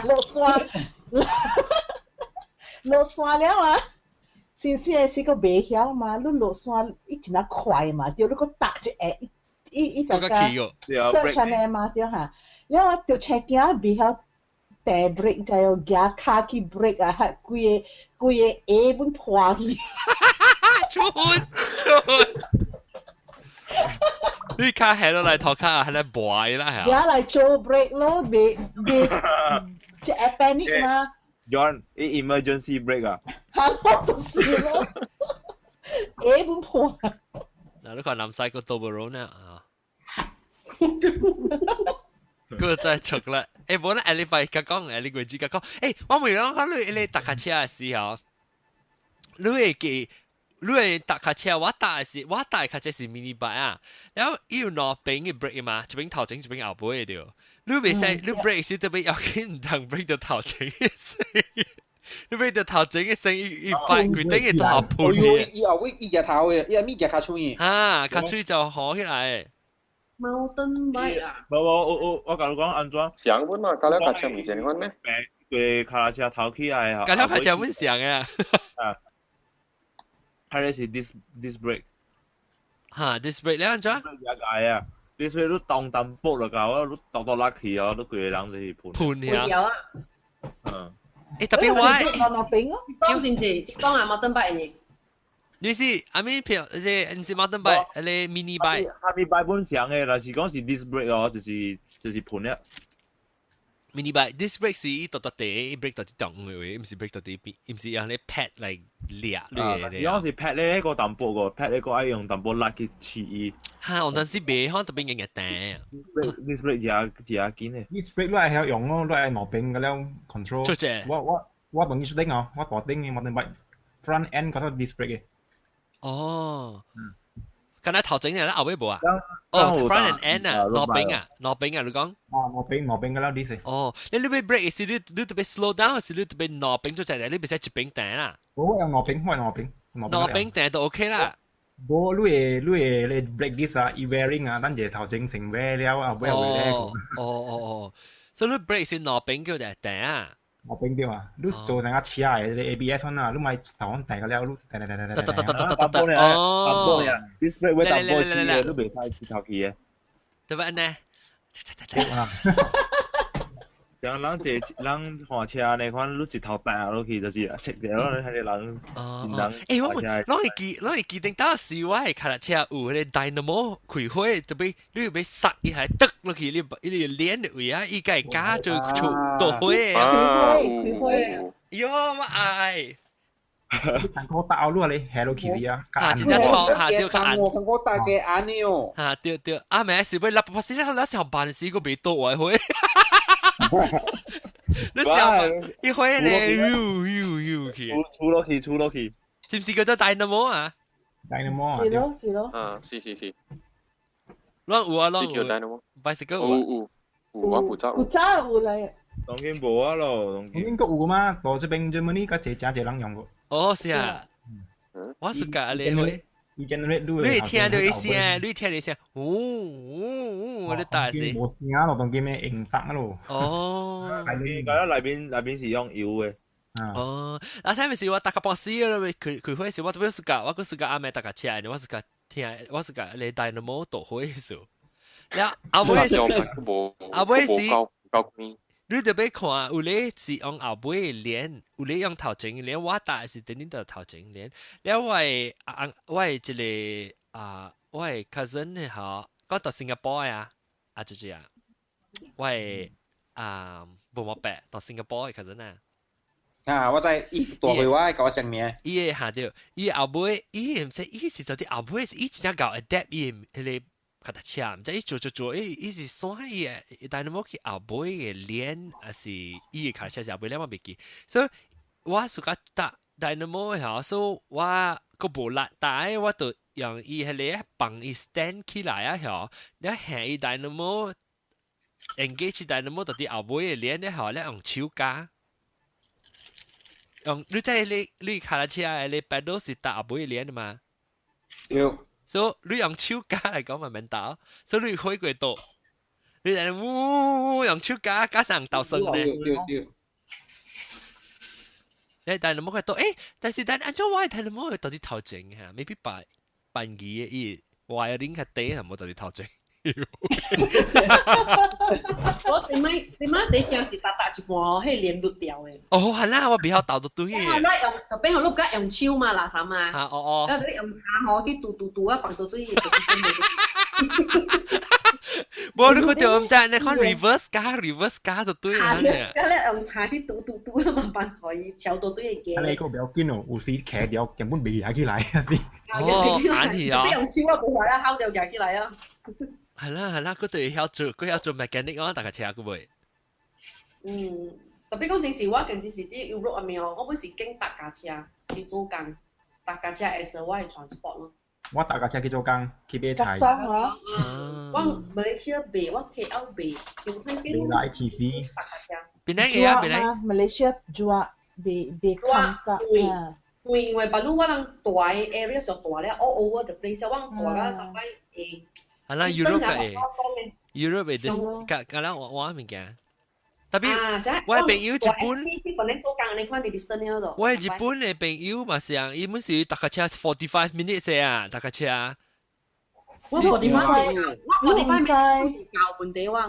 落山，落山了啊！先先是個袂曉嘛，你落山伊真啊快嘛，對，你閣踏一下，伊伊就甲 search 按呢嘛，對哈。了我著車囝袂曉踏 brake，就要舉跤去 brake 啊，規個規個下本破去。出出。你跤下落來頭殼係來磨啦，係啊！來做 brake 咯，袂袂即係 panic 嘛。 John，伊 emergency brake 啊？係咯，就是咯，下本破。嗱，你看南西個 Toblerone 啊，個再出啦。欸，無啦，下禮拜甲講，下禮拜只甲講。欸，我問講，看你你踏跤車的時候，你會記？你會踏跤車，我踏的是我踏的跤車是 mini bike 啊，然後伊有兩邊的 brake 嘛，一邊頭前，一邊後尾的對。你袂使，你 brake 時特別要緊，毋通 brake 到頭前。你俾條頭前嘅聲一擺，規頂嘅頭盤嘅。伊後尾伊夾頭嘅，伊阿咪夾骹喙。哈，骹喙就好起來。 Mountain bike 啊？無無，我共你講按怎？上本嘛，駕了架車唔是按咩？佢跤車頭起來啊！駕了架車本上嘅。啊，係咧是 disc brake。哈，disc brake 你按怎？也解啊！你所以你當淡薄就夠啊，你倒倒落去哦，你規個人就是盤。盤啊！嗯。欸，特別我。兩邊哦。當是唔是？當係 mountain bike 嘅。你是阿咪票？你唔是 mountain bike，你 mini bike。哈咪 bike 本上嘅，若是講是 disc brake 哦，就是盤了。 Mini bike disc brake 是伊獨獨地，伊 brake 到啲中嘅位，毋是 brake 到啲邊，毋是用咧 pad 來掠你。你講是 pad 咧個淡薄個，pad 咧個愛用淡薄力去刺伊。哈，我當時袂，可能特別硬硬彈。 Disc brake 也緊嘅。 Disc brake 你係曉用咯，你係攞邊個了 control。出隻。我當時頂哦，我大頂嘅 mountain bike front end 嗰度 disc brake 嘅。哦。敢若頭前嘅，後尾無啊？哦，front and end 啊，攞邊啊，攞邊啊，你講？哦，攞邊攞邊個了 disc。哦，你欲 brake 是你特別 slow down，是你特別攞邊做隻，你袂使一邊彈啦。我用攞邊，我攞邊。攞邊彈就 OK 啦。無，你會你 brake disc 啊，伊 wearing 啊，咱一個頭前成 wear 了，後尾會咧。哦哦哦，所以你 brake 是攞邊叫就彈啊。攞邊對啊，你做成個車嘅你 ABS 啊，你咪頭彈個了，你彈彈彈彈彈彈彈彈彈彈哦。 Disc brake 會淡薄刺嘅，你袂使刺頭去嘅。對吧？呢？啊。像人坐人換車呢款，你一頭彈落去就是切掉，你睇個人。哦。欸，我問，攏會記得當時我的跤踏車有彼个 dynamo 開火，特別你欲剎伊還得落去，你你連的位啊，伊會加做出導火啊，開火開火。喲，我愛。韓國大陸咧，下落去是啊。啊，真正錯，嚇對，較按。韓國大家按的哦。嚇對對，啊，咩是欲立不是，你上班時閣袂倒來火。你上一火咧，呦呦呦去。出落去，出落去。是毋是叫做 dynamo 啊？dynamo 啊。是咯是咯。啊，是是是。攏有啊，攏有。 dynamo。 bicycle 有有有，我古早。古早有來。當今無啊咯，當今。應該有嘛？到這邊 Germany 較濟誠濟人用過。哦，是啊。我是甲你會。伊 generate 你會聽著伊聲，你聽著伊聲，嗚嗚嗚，我咧大聲。無聲咯，當今咩用得咯。哦。內邊，嗰內邊是用油的。哦，啊，啥物事我逐個半死了，開開火時我特別 suka，我閣 suka 暗暝踏腳車，我 suka 聽，我 suka 你 dynamo 導火的時，了後尾是後尾是，你特別看有咧是用後尾連，有咧用頭前連，我踏是頂頂到頭前連。了我的啊，我的這个啊，我的 cousin 的吼，我到新加坡啊，啊就這樣，我的啊，無毛白到新加坡的 cousin 啊。啊！我知伊大歲我共我相名。伊會下著，伊後尾，伊毋知伊是到底後尾是伊真正𠢕 adapt 伊彼個跤踏車，毋知伊做做做，伊伊是煞伊的，但係冇去後尾的練，還是伊的跤踏車是後尾練我袂記。所以我 suka 踏 dynamo 吼，所以我閣無力，但係我就用伊彼個放伊 stand 起來啊，吼，你行伊 dynamo engage dynamo 到底後尾的練咧，吼，你用手加。用你知你跤踏車你 pedal 是踏後尾鏈的嘛？對。所以你用手加來講嘛免倒，所以你火過倒，你在嗚用手加加上倒升咧。對對。你但係冇佢倒，誒，但是但按照我睇你冇到底頭前嚇，maybe 擺扮語嘅伊 wiring 較低，係冇到底頭前。我點解第一件是踏踏一半哦，彼鏈甩掉的。哦，係啦，我比較倒到對。啊，你用特別我你甲用手嘛，垃圾嘛。啊哦哦。啊，你用叉吼去嘟嘟嘟啊，放到對。無你看著毋知，你看 reverse 加 reverse 加就對啦。啊，你用叉去嘟嘟嘟啊，慢慢可以敲到對個。啊，你個不要緊哦，有時騎掉根本袂舉起來啊是。哦，按去啊。你用手啊，無法啦，敲掉舉起來啊。係啦係啦，佢對曉做，佢曉做 mechanic 啊，大家車佢袂。嗯，特別講真是，我近時是佇 Europe 入面哦，我本是經踏跤車去做工，踏跤車 as 我的 transport 咯。我踏跤車去做工，去買菜。啊！我馬來西亞賣，我 KL 賣，就睇邊。來 TC。踏跤車。邊個啊？邊個？馬來西亞做。袂袂看得啊。對，因為白鷺我人大 area 上大咧，all over the place，我大到上擺會。啊啦，Europe 嘅，Europe 嘅，甲甲咱換換物件。特別我朋友日本，我日本嘅朋友嘛是啊，伊本是搭架車 45 minutes 啊，搭架車。我 45，我 45 教本地話。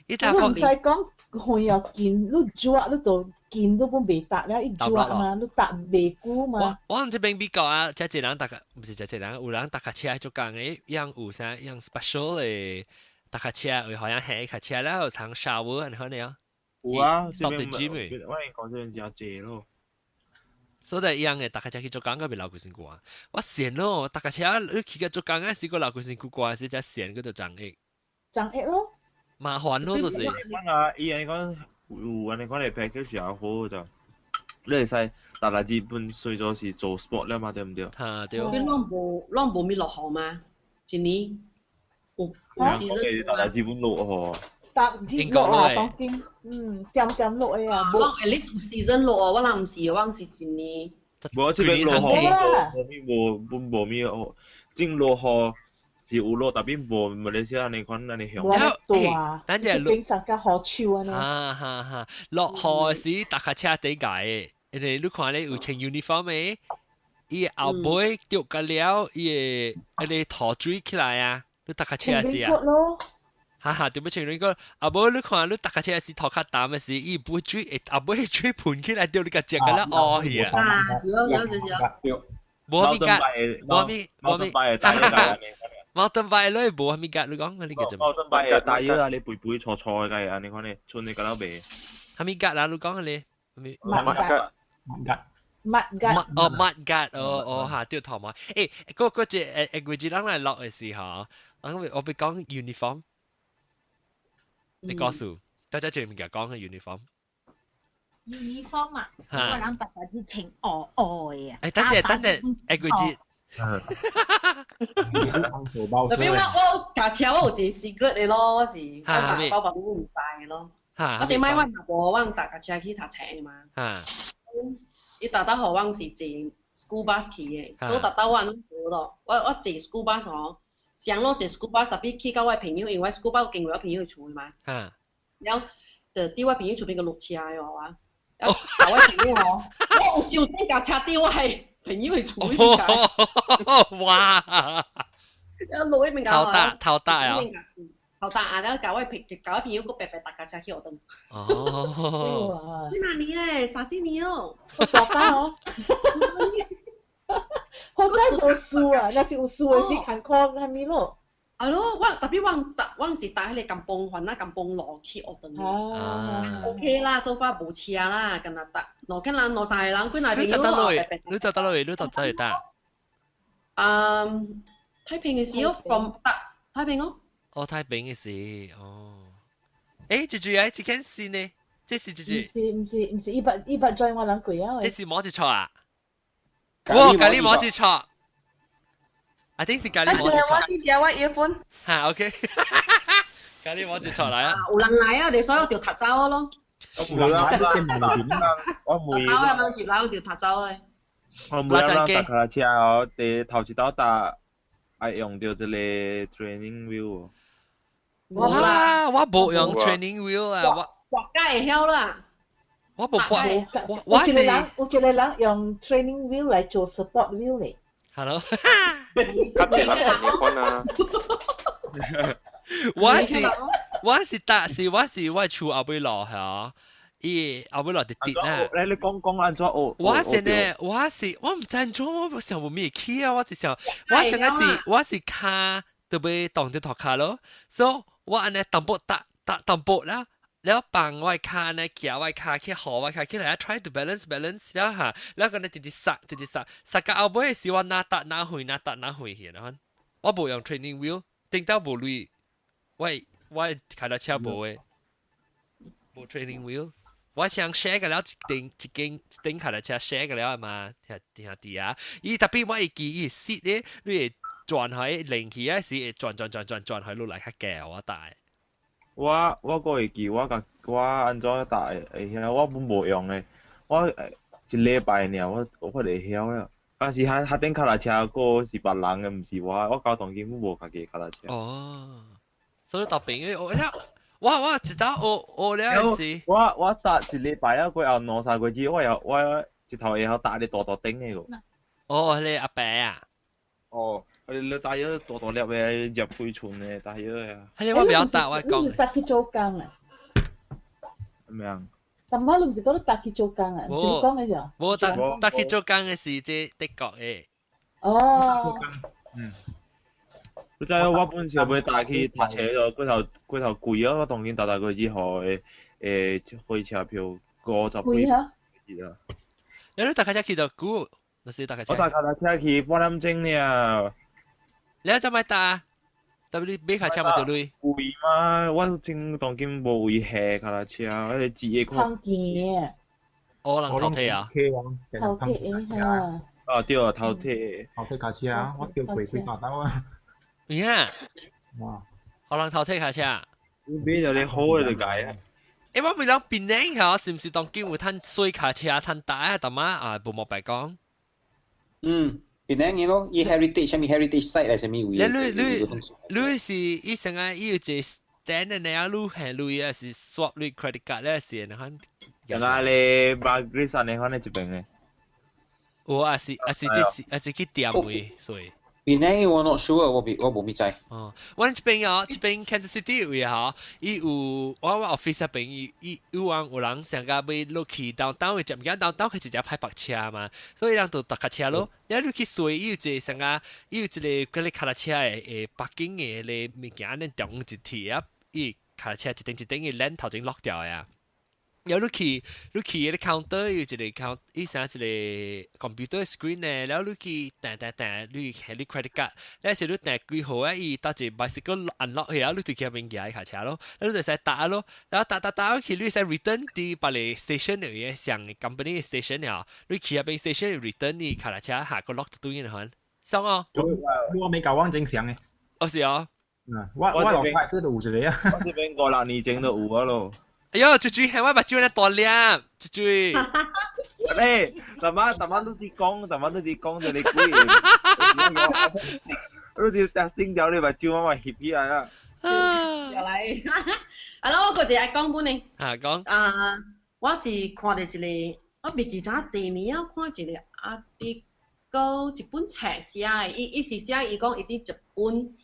伊搭唔使講遠又近，你抓你都近都本袂搭了，伊抓嘛，你搭袂久嘛。我這邊比較啊，這一人搭架，唔是這一人，有人搭架車就講誒，樣有啥樣 special 嘅搭架車，會好像係架車了，有通 shower 安尼啊。有啊，這邊我講這邊真濟咯。所以一樣嘅，搭架車去做工個袂流規身軀啊！我羨咯，搭架車你去個做工啊，是個流規身軀掛，是只羨叫做長液。長液咯。麻煩咯，就是。講啊，伊按呢講有按呢講嘅 package 也好就，你會使搭來日本算做是做 sport 了嘛，對唔對？嚇對。你攏無攏無咪落雨嗎？一年有有時陣。搭來日本落雨。搭日落啊，當今，嗯，點點落的啊，無。at least 有 season 落哦，我人毋是，我是一年。無，這邊落雨無無咪無無無咪哦，正落雨是有落，特別無馬來西亞按呢款按呢向。無大，等陣變成甲雨樹按呢。哈哈哈！落雨時搭架車底解，因為你看咧有穿 uniform 的，伊後尾著個了，伊會彼個塗水起來啊，你搭架車時啊。哈哈，對不起，你講，啊無你看你搭架車時塗較澹的時，伊不水會後尾水噴起來，著你共食個了烏去啊。啊，是咯，是咯，是咯。無啥物格，無啥物，無啥物。mountain bike 你無啥物格，你講你叫做？mountain bike 大約啊，你背背錯錯嘅啊，你看你穿你個老鼻。啥物格啦？你講你？啥物？物格。物格。哦，物格，哦哦嚇，對頭毛。誒，嗰嗰隻誒誒，幾隻人來落嘅時候，我我被講 uniform。你告訴大家這物件講嘅 uniform。 uniform 啊，我人大家只穿黑黑的啊。誒，等陣等陣，誒，幾隻？特別我我駕車我有一個 secret 的咯，我是我包包都唔知的咯。我頂擺我若無我搭架車去讀冊嘛。伊逐逐予我是坐 school bus 去的，所以逐逐我攏無咯。我我坐 school bus 哦，上攏坐 school bus，特別去到我朋友，因為 school bus 經過我朋友厝嘛。然後就佇我朋友厝邊個落車的我，然後我朋友哦，我有小心共車佇我的朋友的厝邊。哇！然後落一邊頭大頭大啊！頭大啊！然後共我朋共我朋友閣白白搭架車去學堂。哦！幾若年咧，三四年哦。大家哦。好彩無輸啊！若是有輸的是艱苦啥物咯。係咯，我特別我搭我是搭彼個甘榜環啊，甘榜路去學堂的。哦。 OK 啦，so far 無車啦，敢若搭兩個人兩三個人，幾若朋友你搭倒落去？你搭倒落去？你搭倒去搭？嗯，太平的時候，from 搭太平哦。哦，太平的時，哦。誒，這句啊，這件事呢？這是這句。毋是毋是毋是，伊捌伊捌 join 我人過啊。這是摩羯座啊！哇，咖喱摩羯座。I think 是咖喱摩羯座。我記得我 earphone。嚇，OK。咖喱摩羯座來啊！有人來啊，你所以就讀走咯。我冇啦，我每走啊，冇接來我就讀走的。我每日搭卡車哦，第頭一道搭愛用到這個 training wheel。哇！我無用 training wheel 啊，我我梗會曉啦。我無我我有一個人有一個人用 training wheel 來做 support wheel 咧。 Hello。咁這人成年款啊！我是我是搭是我是我厝後尾落嚇，伊後尾落直跌啦。你你講講按怎學？我是呢，我是我毋知按怎，我想無咩起啊！我是想，我想嘅是我是跤都欲擋著塗跤咯，所以我按呢淡薄搭搭淡薄啦。了放我跤呢，徛我跤去予我跤起來，try to balance balance 了嚇，了個呢直直殺直直殺，殺到後尾是我哪搭哪回哪搭哪回去啦。我無用 training wheel，頂到無鐳，我我開到車無的，無 training wheel。我想 share 個了一頂一間一頂開到車 share 個了嘛，聽聽啲啊。伊特別我會記伊 seat 咧，你會轉開連起啊，是會轉轉轉轉轉開落來較低我搭。我我閣會記我共我按怎搭會曉，我本無用的，我一禮拜爾，我會曉了。但是彼彼頂跤踏車個是別人的，毋是我，我交當今無家己跤踏車。哦，所以特別我我我知道我我了是。我我搭一禮拜啊，過後兩三個月，我又我一頭會曉搭你大大頂的個。哦，你阿伯啊？哦，你搭咗大大粒的，入幾寸的，搭咗啊。係你我不要搭，我講。你搭去做工啊？咩啊？但媽你唔是講你搭去做工啊？唔是你講嘅咋？無搭搭去做工嘅是這德國的。哦。嗯。你知我本是欲搭去讀冊咯，過頭過頭貴啊！我當今搭搭過之後，誒誒火車票五十幾。貴啊！你搭卡車去到久？那是搭卡車。我搭卡車去半點鐘爾。你怎麼搭？特別你買卡車嘛，對鐳。貴嘛？我真當今無位下跤踏車，迄個紙的看。見。哦，人頭鐵啊。頭鐵啊。啊對啊，頭鐵。頭鐵跤車啊，我叫貴幾百兜啊。有影？哇！予人頭鐵跤車。你買著你好的就解啊。欸，我問人檳城吼，是毋是當今有趁水跤車、趁大啊？淡仔啊，無莫白講。嗯，檳城嘅咯，伊 heritage 啥物 heritage site 嚟啥物位？你你你是伊成個伊有一個 stand 的呢？你還鐳啊？是 swap 你 credit card 咧？是那款？原來咧，巴瑞山的款的這邊的。有啊，是啊是這是啊是去店位，所以。檳城我 not sure，我我無物知。哦，阮這邊哦，這邊 Kansas City 位吼，伊有我我 office 那邊伊伊有人有人上個欲落去 downtown 會食物件，downtown 佢一隻歹泊車嘛，所以人就搭跤車咯。了你去隨伊有一個上個，伊有一個嗰個跤踏車的誒 parking 的迄個物件，按呢中一鐵啊，伊跤踏車一頂一頂伊鏈頭前落掉的啊。了你去你去彼個 counter 有一個 count，伊啥一個 computer screen 咧，了你去彈彈彈，你係你 credit card，了時你彈幾號啊？伊搭一個 bicycle unlock 起啊，你就去彼邊騎跤車咯，你就使搭咯，然後搭搭搭去，你使 return 佇別個 station 裏嘅上 company station 啊，你去彼邊 station return 你跤踏車下個 lock 對嘅款，爽哦。我未搞往正常嘅。哦是哦。嗯，我我落塊都有一個啊。我這邊五六年前就有啊咯。哎喲，豬豬，係我目睭咧大粒，豬豬。誒，大媽大媽你佇講，大媽你佇講就你鬼。你佇 testing 掉你目睭，我嘛翕起來啊。又來，啊，我閣一個愛講本呢。啊，講。啊，我是看著一個，我袂記怎濟年啊，看一個啊，佇閣一本冊寫的，伊伊是寫伊講伊佇日本。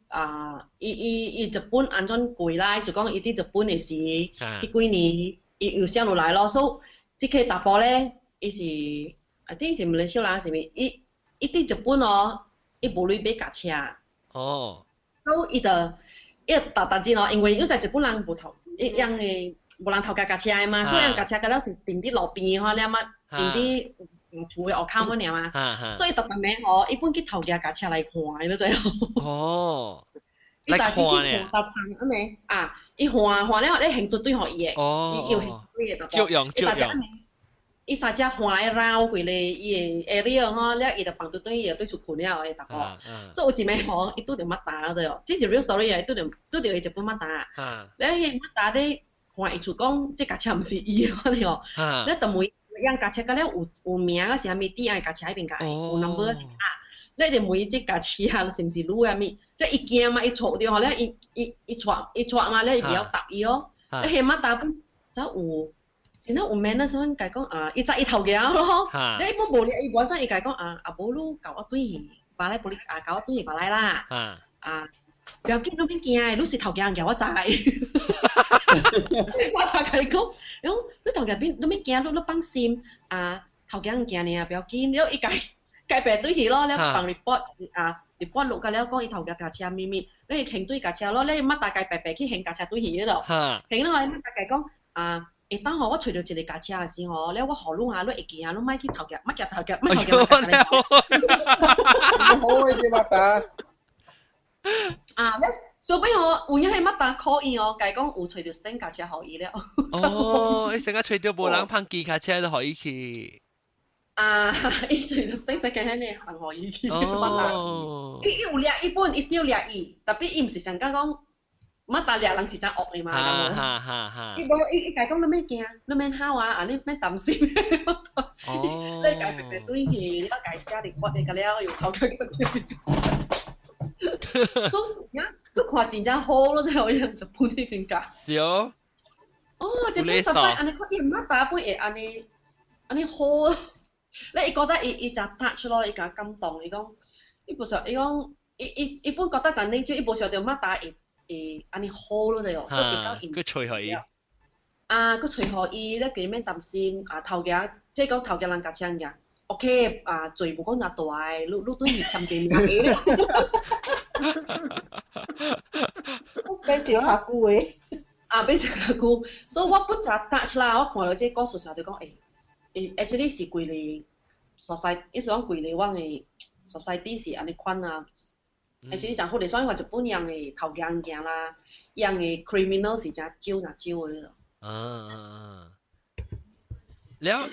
啊，伊伊伊日本按怎過來，就講伊佇日本的時，彼幾年伊又寫落來咯。所以這個查埔咧，伊是 I think 是馬來西亞人是物？伊伊佇日本哦，伊無鐳買轎車。哦。所以伊就伊逐逐日哦，因為伊在日本人無頭，伊樣的無人頭家轎車的嘛，所以𡢃轎車甲了是停佇路邊吼，了嘛停佇厝的外口爾嘛，所以逐逐暝吼，伊本去頭家轎車來看，你知無？哦，伊大只去看搭旁阿暝啊，伊看看了咧現對對予伊的，伊有現對的，照樣照樣。伊三隻看來繞規個伊的 area 吼，了伊就放對對伊就對出困了的逐個。所以有一暝吼，伊拄著馬達對哦，這是 real story 啊，伊拄著拄著伊一本馬達。了彼個馬達咧看伊出講，這轎車毋是伊的，我哦。了就問。樣轎車甲了有有名啊，是啥物店啊？轎車彼邊共有 number 啊？你就問這轎車是毋是你啊？物？你伊驚嘛？伊錯著吼，了伊伊伊錯伊錯嘛？了伊袂曉答伊哦。你彼馬達本走有，真正有名那時陣共講啊，伊知伊頭家咯。你伊本無咧，伊無按怎伊共講啊，啊無你共我轉去，巴來玻璃啊，共我轉去巴來啦。啊，不要緊，你免驚，你是頭家人，我知。我大概講，伊講你頭家免，你免驚，你你放心啊，頭家人驚爾，不要緊。了伊共共白對去咯，了放 report 啊，report 錄甲了講伊頭家轎車咪咪，你停對轎車咯，你馬大概白白去還轎車對去迄度，還了後馬大概講啊，會當吼我揣著一个轎車的時候，了我予你啊，你會記啊，你莫去頭家，莫行頭家，莫頭家。好嘅，這馬達。啊，了所以吼，有影彼馬達可以哦，共講有揣著 stand 轎車予伊了。哦，伊成日揣著無人放機跤車都予伊去。啊，伊揣著 stand second hand 的放予伊去。哦。伊伊有掠伊本，伊少掠伊，特別伊毋是上講講。馬達掠人是真惡的嘛。哈哈哈哈！伊無伊伊共講你免驚，你免嚇我啊，你免擔心。哦。你共白白對去，你共寫佇骨的，甲了又頭殼個這。所以，你看真正好咯，這個樣日本彼邊教。是哦。哦，日本十擺按呢看，伊馬達本會按呢按呢好。你伊覺得伊伊誠 touch 咯，伊共感動，伊講，伊無想，伊講，伊伊伊本覺得誠認真，伊無想著馬達會會按呢好咯，這個，所以會較閣揣予伊。啊，閣揣予伊，你家免擔心啊，頭家，即講頭家人共車物 OK 啊，罪無講誠大个，你你對伊簽一個名。變一較久的。啊，變一較久，所以我本誠 touch 啦，我看著這個故事時候就講，欸，欸，actually 是規个 society，意思講規個阮的 society 是按呢款啊。actually 誠好咧，所以話日本人的頭家物件啦，𪜶的 criminal 是誠少誠少的咯。啊啊啊！了，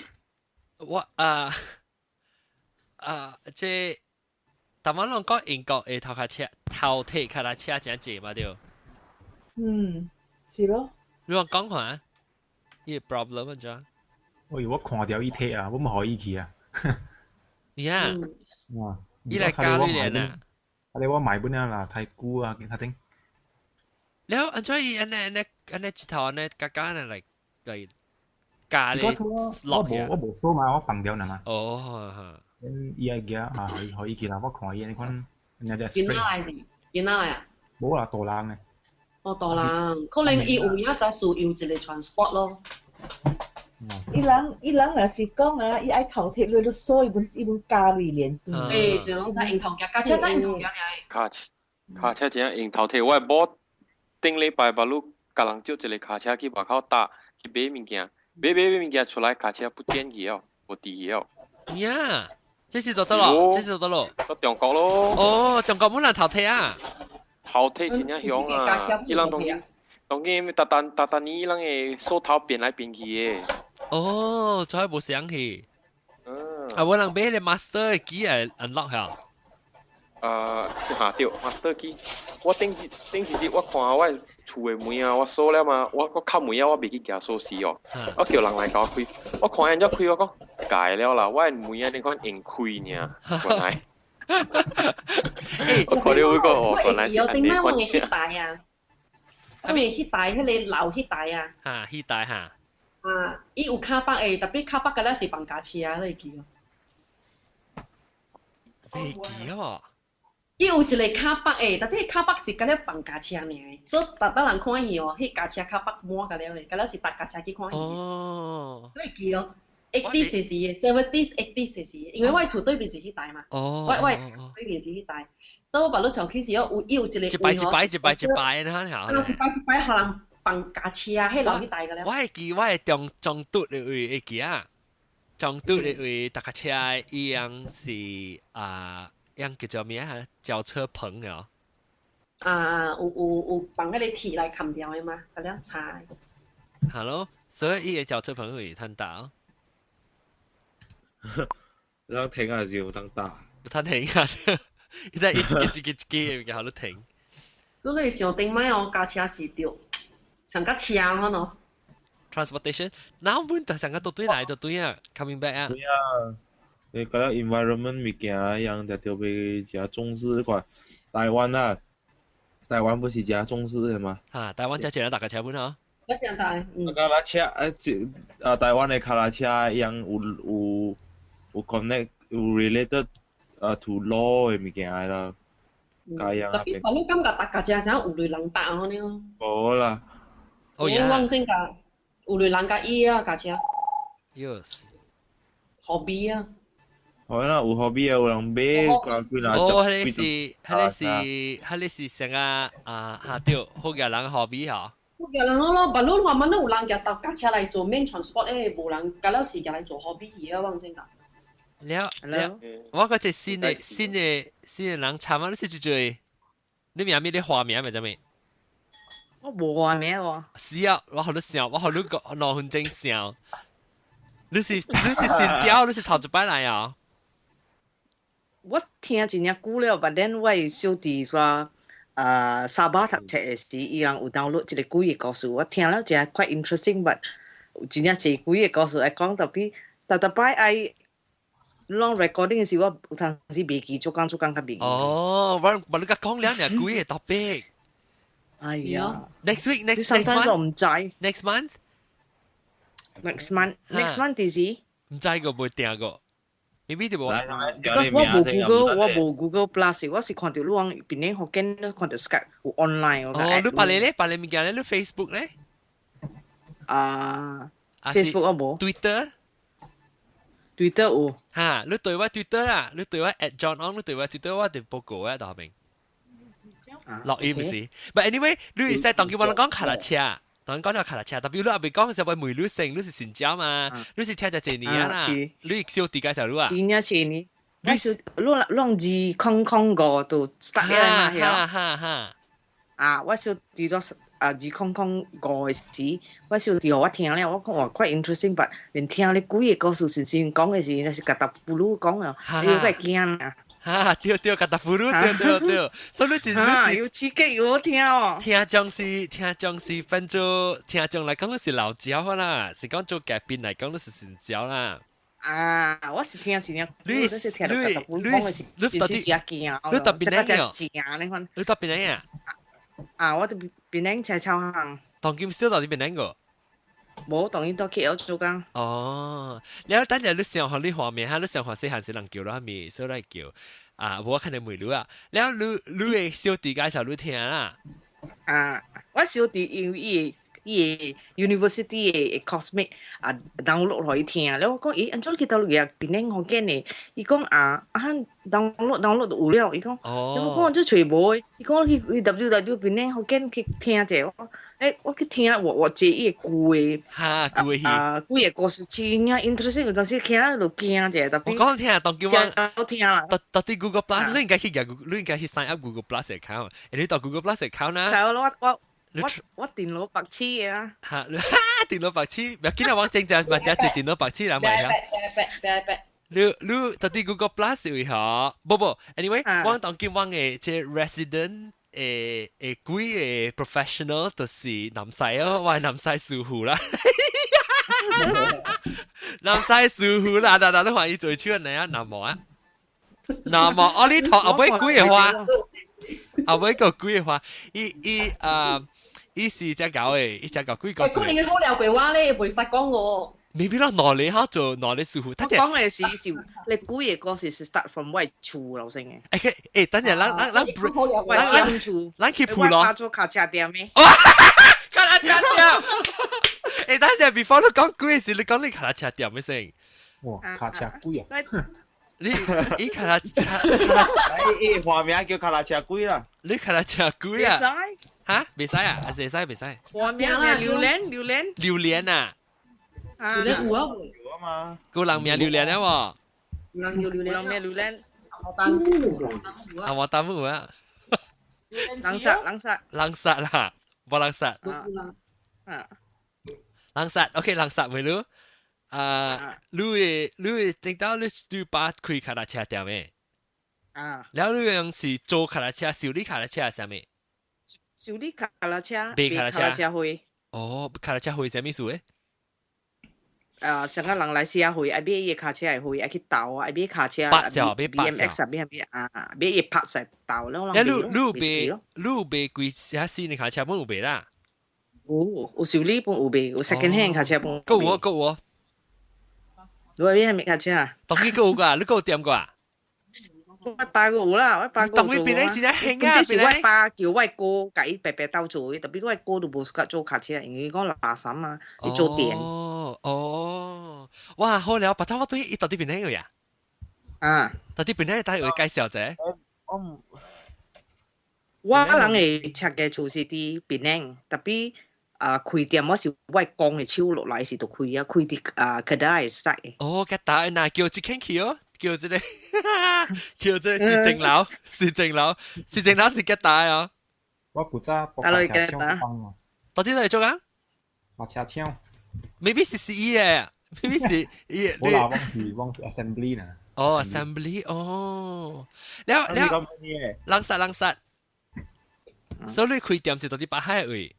我啊啊，這逐擺攏講英國的頭殼車頭鐵腳踏車誠濟嘛對？嗯，是咯。你講講看，伊個 problem 按怎？喂，我看著伊鐵啊，我無予伊去啊。呀，哇！伊來教你練啊？啊！你我買本啊啦，太久啊，見他頂。了，按怎伊按呢按呢按呢一頭按呢加加按呢來來教你我無我無鎖嘛，我放掉呢嘛。哦，伊愛行啊，予予伊去啦。我看伊按呢款，人家囡仔來是囡仔來啊？無啦，大人的。哦，大人，可能伊有影才需要一個 transport 咯。伊人伊人若是講啊，伊愛頭鐵落，你鎖伊本伊本教你練。欸，就攏知用頭夾，駕車才用頭夾爾。卡車卡車真正用頭鐵，我的某頂禮拜把汝共人借一个卡車去外口搭去買物件，買買買物件出來，卡車不見去哦，無佇去哦。呀，這是做得咯，這是做得咯。到中國咯。哦，中國無人頭鐵啊。頭鐵真正凶啊！伊人當今當今逐單逐單年，伊人的鎖頭變來變去的。哦，這無想去。嗯。啊，我人買彼个 master key 來 unlock 下。啊，這下對 master key，我頂頂一日我看我厝的門啊，我鎖了嘛，我我敲門啊，我袂去舉鎖匙哦，我叫人來共我開，我看𪜶怎開，我講改了啦，我的門啊你看用開爾，原來。我看著我講哦，原來是按呢款。我會去帶啊，我會去帶彼个老彼台啊。哈，彼台哈。啊，伊有卡北的，特別卡北個咧是放駕車啊，你會記哦？袂記哦。伊有一个卡北的，特別卡北是佮了放駕車爾，所以逐逐人看戲哦，彼駕車卡北滿佮了的，佮了是搭駕車去看戲。哦。你會記哦？80時時的， 70s 80 時時，因為我的厝對面是彼台嘛。哦。我我對面是彼台，所以我腹路上去時有伊有一個一擺一擺一擺一擺，你看下。啊，一擺一擺，予人放駕車啊，彼老彼台個了。我會記，我會中中拄的位會記啊，中拄的位踏腳車，伊樣是啊，樣叫做咩啊？轎車棚哦。啊，有有有放彼个鐵來冚掉的嘛，佮了插。係咯，所以伊个轎車棚會趁大。當停還是有當打？有通停啊！伊在一個一個一個個，好停。所以上頂擺哦，駕車是著上較車可能。 Transportation，那阮就上個都對來都對啊，coming back 啊。對啊，你覺得 environment 物件樣就特別誠重視看台灣啊，台灣不是誠重視的嗎？哈，台灣才一人踏腳車本吼。我誠大，嗯。腳踏車啊，台灣的腳踏車樣有有有 connect 有 related 啊 to law 的物件啦，加樣特別我感覺踏腳車啥有類人踏安呢？無啦。哦呀。我真個有類人佮伊啊，駕車。 Yes。 hobby 啊。好啦，有 hobby 啊，有人買，幾若哦，彼个是，彼个是，彼个是啥個啊？哈對，好額人 hobby 吼。好額人咯，別論話，乜都有人舉踏駕車來做 main transport 誒，無人佮了是舉來做 hobby 啊，我真個。了了，我個這新的新的新的人參啊，你是這做？你名咩？你花名咪做咩？我無花名喎。是啊，我予你想，我予你個2分鐘想。你是你是新招，你是頭一擺來啊？我聽真正久了，but then 我的小弟說，啊沙巴讀冊的時，伊人有 download 一個鬼的故事，我聽了真 quite interesting，but 真正濟鬼的故事來講，特別逐逐擺愛攏 recording 的時，我有當時袂記，做工做工較袂記。哦，我我你甲講了爾鬼的 topic。哎呀，next week next next month 我毋知。 Next month。 Next month next month 幾時？毋知個袂定個。maybe 就無。 Because 我無 Google，我無 Google Plus，我是看到你講邊個福建，你看到 Skype 有 online 我。哦，你別個咧，別個物件咧，你 Facebook 咧？啊，Facebook 我無。 Twitter？ Twitter 有。哈，你對我 Twitter 啦，你對我 @JohnOng，你對我 Twitter，我就報告啊，到後面。落雨唔是，but anyway，你會使當叫我講卡拉車。當講到卡拉車，特別你阿未講時候，問你姓，你是新椒嘛？你是聽咗幾年啦？你小弟介紹你啊？真正是呢，你是你攏2005就 start 了嘛？哈哈哈！啊，我小弟咗啊2005的時，我小弟予我聽了，我講話 quite interesting，but 連聽你幾个故事是先講的時，那是 Cthulhu 講啊，你有會驚啊！哈，對對，Cthulhu，對對對，所以你真你有刺激有好聽哦。聽眾是聽眾是分做聽眾來講，你是老椒啦，是講做嘉賓來講，你是新椒啦。啊，我是聽是聽，你是聽到 Cthulhu 講的是，你到底驚，你到邊個正你看。你到邊個啊？啊，我佇檳城車草行。當今小到佇檳城個？無，當今到 KL 做工。哦，了等陣你上學你畫面哈，你上學細漢時人叫啦，咪所來叫啊，無我肯定問你啊。了你你的小弟介紹你聽啦。啊，我小弟因為伊的 university 的 coursemate 啊 download 予伊聽，了我講咦，按怎去 download 啊？檳城福建的，伊講啊啊 download download 就有了，伊講，我講這揣無的，伊講去 www 檳城福建去聽者，我欸我去聽我我這伊的舊的，哈舊的啊幾个故事真正 interesting，有當時聽了就驚者，特別我講聽當叫我好聽啦。到到底 Google Plus，你應該去你應該去 sign up Google Plus account，你到 Google Plus account 啦。就我我。我我電腦白痴嘅啊！嚇，電腦白痴，唔見啊！我正正咪就係電腦白痴啦，咪啊！你你到底 Google Plus 為何？不不，anyway，我當今我嘅這 resident 誒幾個 professional 就是南西哦，我係南西師傅啦，南西師傅啦，嗱嗱，你看伊做手嚟啊，南無啊，南無阿彌陀，後尾幾個話，後尾個幾個話，伊伊啊。伊是只狗的，伊只狗幾個歲？可能好了解我咧，袂使講我。 maybe 咯，哪裡好做哪裡師傅？我講的是是，你幾个故事是 start from 我厝樓先的。欸欸，等陣，咱咱咱我間厝，咱去鋪咯。我做卡車店的。卡拉車店。欸，等陣，before 你講鬼時，你講你卡拉車店咩先？哇，卡車鬼啊！你伊卡拉卡拉，伊畫名叫卡拉車鬼啦。你卡拉車鬼啊？嚇，袂使啊？還是會使袂使？畫名啊，榴蓮，榴蓮。榴蓮啊！榴蓮有啊，有啊嘛。個人名榴蓮啊喎。人叫榴蓮，人名榴蓮。啊，我擔有啊。人殺，人殺。人殺啦，無人殺。啊。人殺，OK，人殺未咯？啊，你會你會聽到你對把開卡拉車店的？啊。然後你用是做卡拉車、修理卡拉車啥物？修理卡拉車，賣卡拉車費。哦，卡拉車費啥物事咧？啊，上個人來寫費，愛買伊卡車的費，愛去鬥啊，愛買卡車，BMX 啊，買買啊，買伊拍實鬥了。你你有賣你有賣幾啥新的卡車本有賣啦？有，有修理本有賣，有 second hand 卡車本。夠有夠有。你買啥物卡車啊？當然夠有噶，你夠店過啊？我爸個有啦，我爸個做啊。當邊咧真正興啊！這是我爸叫我哥共伊白白鬥做的，特別我哥都無 suka 做卡車，因為講垃圾嘛，伊做電。哦哦，哇，好了，白頭我對伊到底邊個呀？啊，到底邊個帶有介紹者？我唔，我人的設計厝是佇檳城，特別啊開店我是我公的手落來時就開啊，開佇啊 Kedah 的 side。哦，吉打那叫一間去哦。叫這個，叫這個市政樓，市政樓，市政樓是吉打哦。我古早博卡車廠幫到底在做啊？白車廠。 Maybe 是是伊的，maybe 是伊。我啦，我是我是 assembly 呢。哦，assembly，哦。了了，人殺人殺。所以你開店是到佇巴海位？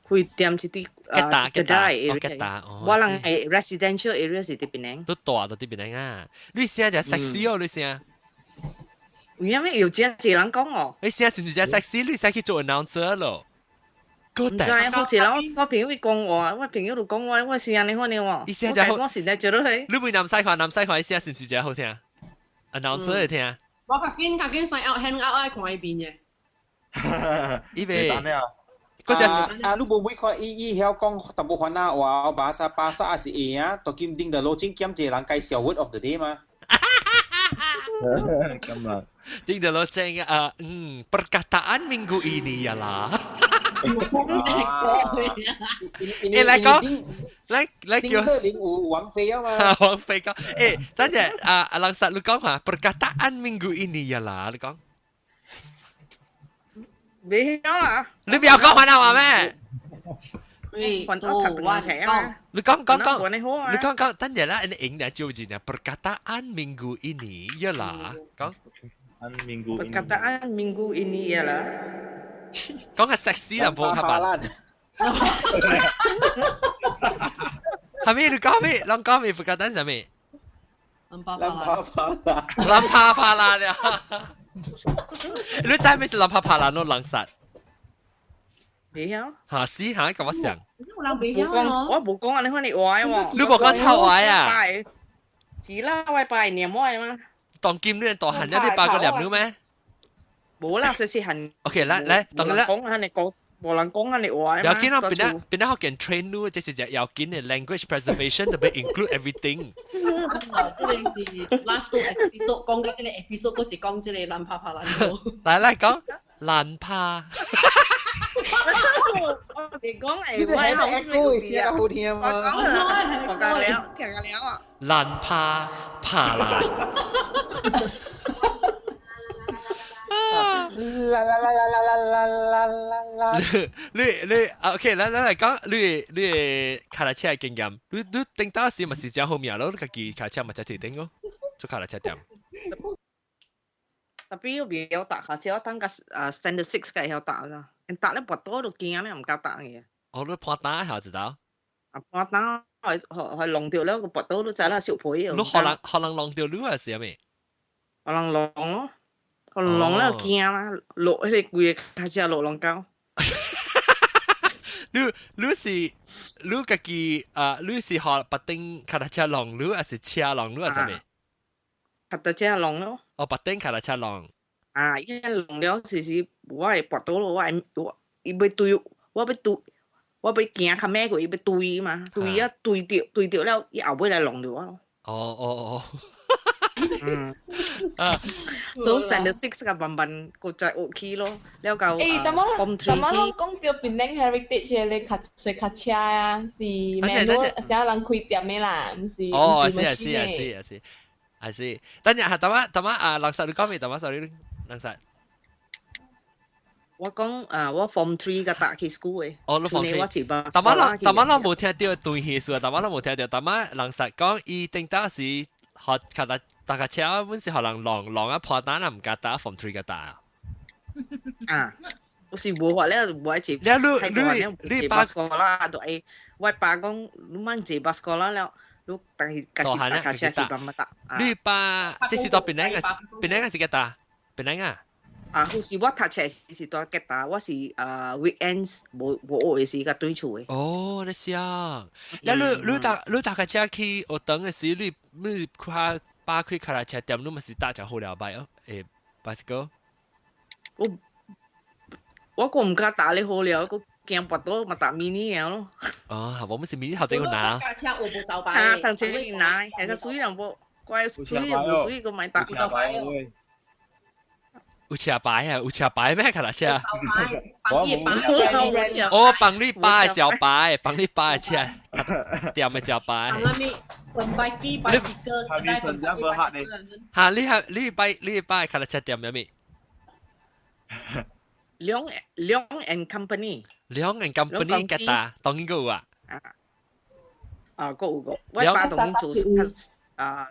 開店是佇吉打吉打吉打，我人係 residential area 是佇檳城。都大到佇檳城啊！你聲就 sexy 哦，你聲。有咩有真濟人講哦？你聲是唔是真 sexy？你使去做 announcer 咯？唔知，好似人我朋友講我，我朋友就講我，我是按呢款的喎。伊聲真好，我現在做落去。你會南西看南西看，伊聲是唔是真好聽？announcer 會聽。我較緊較緊 sign out hang out 愛看伊面嘅。伊袂。嗰隻啊，你無每看伊伊曉講淡薄番仔話，巴沙巴沙還是會啊？都金頂的路正兼一個人介紹 word of the day 嘛。咁啊，頂的路正啊，嗯，perkataan minggu ini ialah 欸，來講，來來叫。丁德林有王菲啊嘛。王菲講，欸，等陣啊，阿郎實你講下，perkataan minggu ini ialah，你講。袂曉啊！你不要講番仔話咩？還我讀完啊！你講講講，你講講，等陣啦，你應嚟做字呢？Perkataan minggu ini ialah，講。 Minggu ini. Perkataan minggu ini ialah 講個 sexy 人婆較白。係咩？你講咩？人講咩？perkataan 係咩？林巴林帕帕啦。林帕帕啦了。你知咩是林帕帕啦？儂人殺。袂曉。嚇死嚇！咁我想。無講，我無講按呢款的話喎。你無講臭話啊？是啦，我拜念我的嘛。當今你大漢了，你拜個念你咩？無啦，細細漢。 OK，來來，當啦。講按呢講，無人講按呢話。不要緊啊，變得變得福建 train 你，這是隻要緊的 language preservation，特別 include everything。這個是 last two episode 講到這個 episode，嗰是講這個藍帕帕蘭。來來講藍帕。你講誒，我係 echo 的聲好聽嗎？我講了，我講了，聽了啊。藍帕帕蘭。啦啦啦啦啦啦啦啦啦！你你 OK，來來來講，你你開來車的經驗，你你頂當時嘛是真好命咯，你家己開車嘛真鐵定咯，做開來車店。特別我袂曉搭下車，我等個啊 standard six 才會曉搭啦。搭咧跋倒就驚咧，毋敢搭嘅。哦，你破單曉知道？啊，破單係係弄著了個跋倒，你知啦，小皮哦。你可能可能弄著你還是啥物？可能弄咯，可能弄了驚啦，落彼個規個跤車落浪溝。你你是你家己啊？你是學別頂跤踏車弄，你還是車弄，你還是啥物？跤踏車弄咯。哦，別頂跤踏車弄。啊，伊弄了就是我會跋倒咯，我會我伊欲對，我欲對，我欲行較慢過，伊欲對嘛，對啊對著對著了，伊後尾來弄著我咯。哦哦哦。嗯。啊。所以 standard six 個慢慢閣再學起咯，了到 form three 去。欸，淡薄講到檳城 heritage 的咧，較坐較車啊，是 manual 啥人開店的啦，毋是。哦，是啊是啊是啊是。啊是，等陣下，等下等下啊，老實你講未？等下 sorry，老實。我講啊，我 form three 個搭去 school 的。哦，你 form three。淡仔啦，淡仔啦，無聽著斷戲數，淡仔啦無聽著，淡仔老實講，伊頂當時學較搭搭架車，本是予人弄弄啊破單啊，毋敢搭 form three 個搭。啊，我是無法了，無愛坐。了你你爸過啦，就愛我爸講，你莫坐 bus 過啦了。你但係家己搭架車去慢慢搭。你爸這是到檳城個，檳城個是幾搭？檳城啊？啊，有時我讀冊是蹛吉打，我是啊 weekends 無無學的時才轉厝的。哦，你想，了你你搭你搭架車去學堂的時，你你看巴開跤踏車店，你嘛是搭誠好了擺哦？欸，bicycle。我我閣毋敢搭咧好了，閣驚跋倒嘛搭 mini 了咯。哦，我們是 mini 頭前去拿。架車有無走擺？啊，頭前去拿，係個水人無，怪水又無水，閣莫搭。有車牌啊？有車牌咩？跤踏車？幫你哦，幫你擺的招牌，幫你擺的車，店的招牌。哈，你係你擺你擺跤踏車店有咩？兩兩 and company。兩 and company 吉打，當然有啊。啊，閣有個，我爸當然做啊。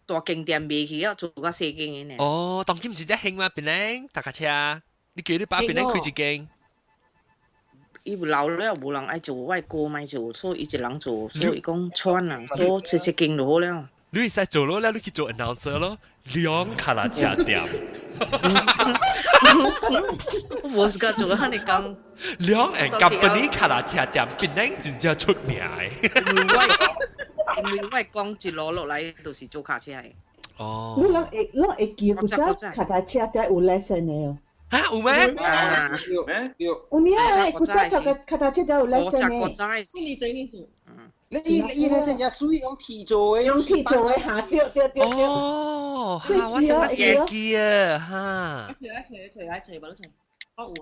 大間店賣去啊，做較細間的呢。哦，當今是這興嘛，檳城踏跤車。你叫你爸邊咧開一間。伊老了無人愛做，我哥莫做，所以伊一人做，所以講穿啊，所以一間就好了。你會使做咯，你去做 announcer 咯，兩卡拉車店。我是個做個你講。兩個 company 卡拉車店，檳城真正出名的。因為我講一路落來都是做卡車的。哦。你攏會攏會記古早卡達車店有 lesson 的哦。嚇有咩？有呢啊！古早個卡達車店有 lesson 的。國仔。你你那是人水用鐵做的，用鐵做的嚇，對對對對。哦，嚇！我想乜記啊嚇。一齊一齊一齊一齊，我有。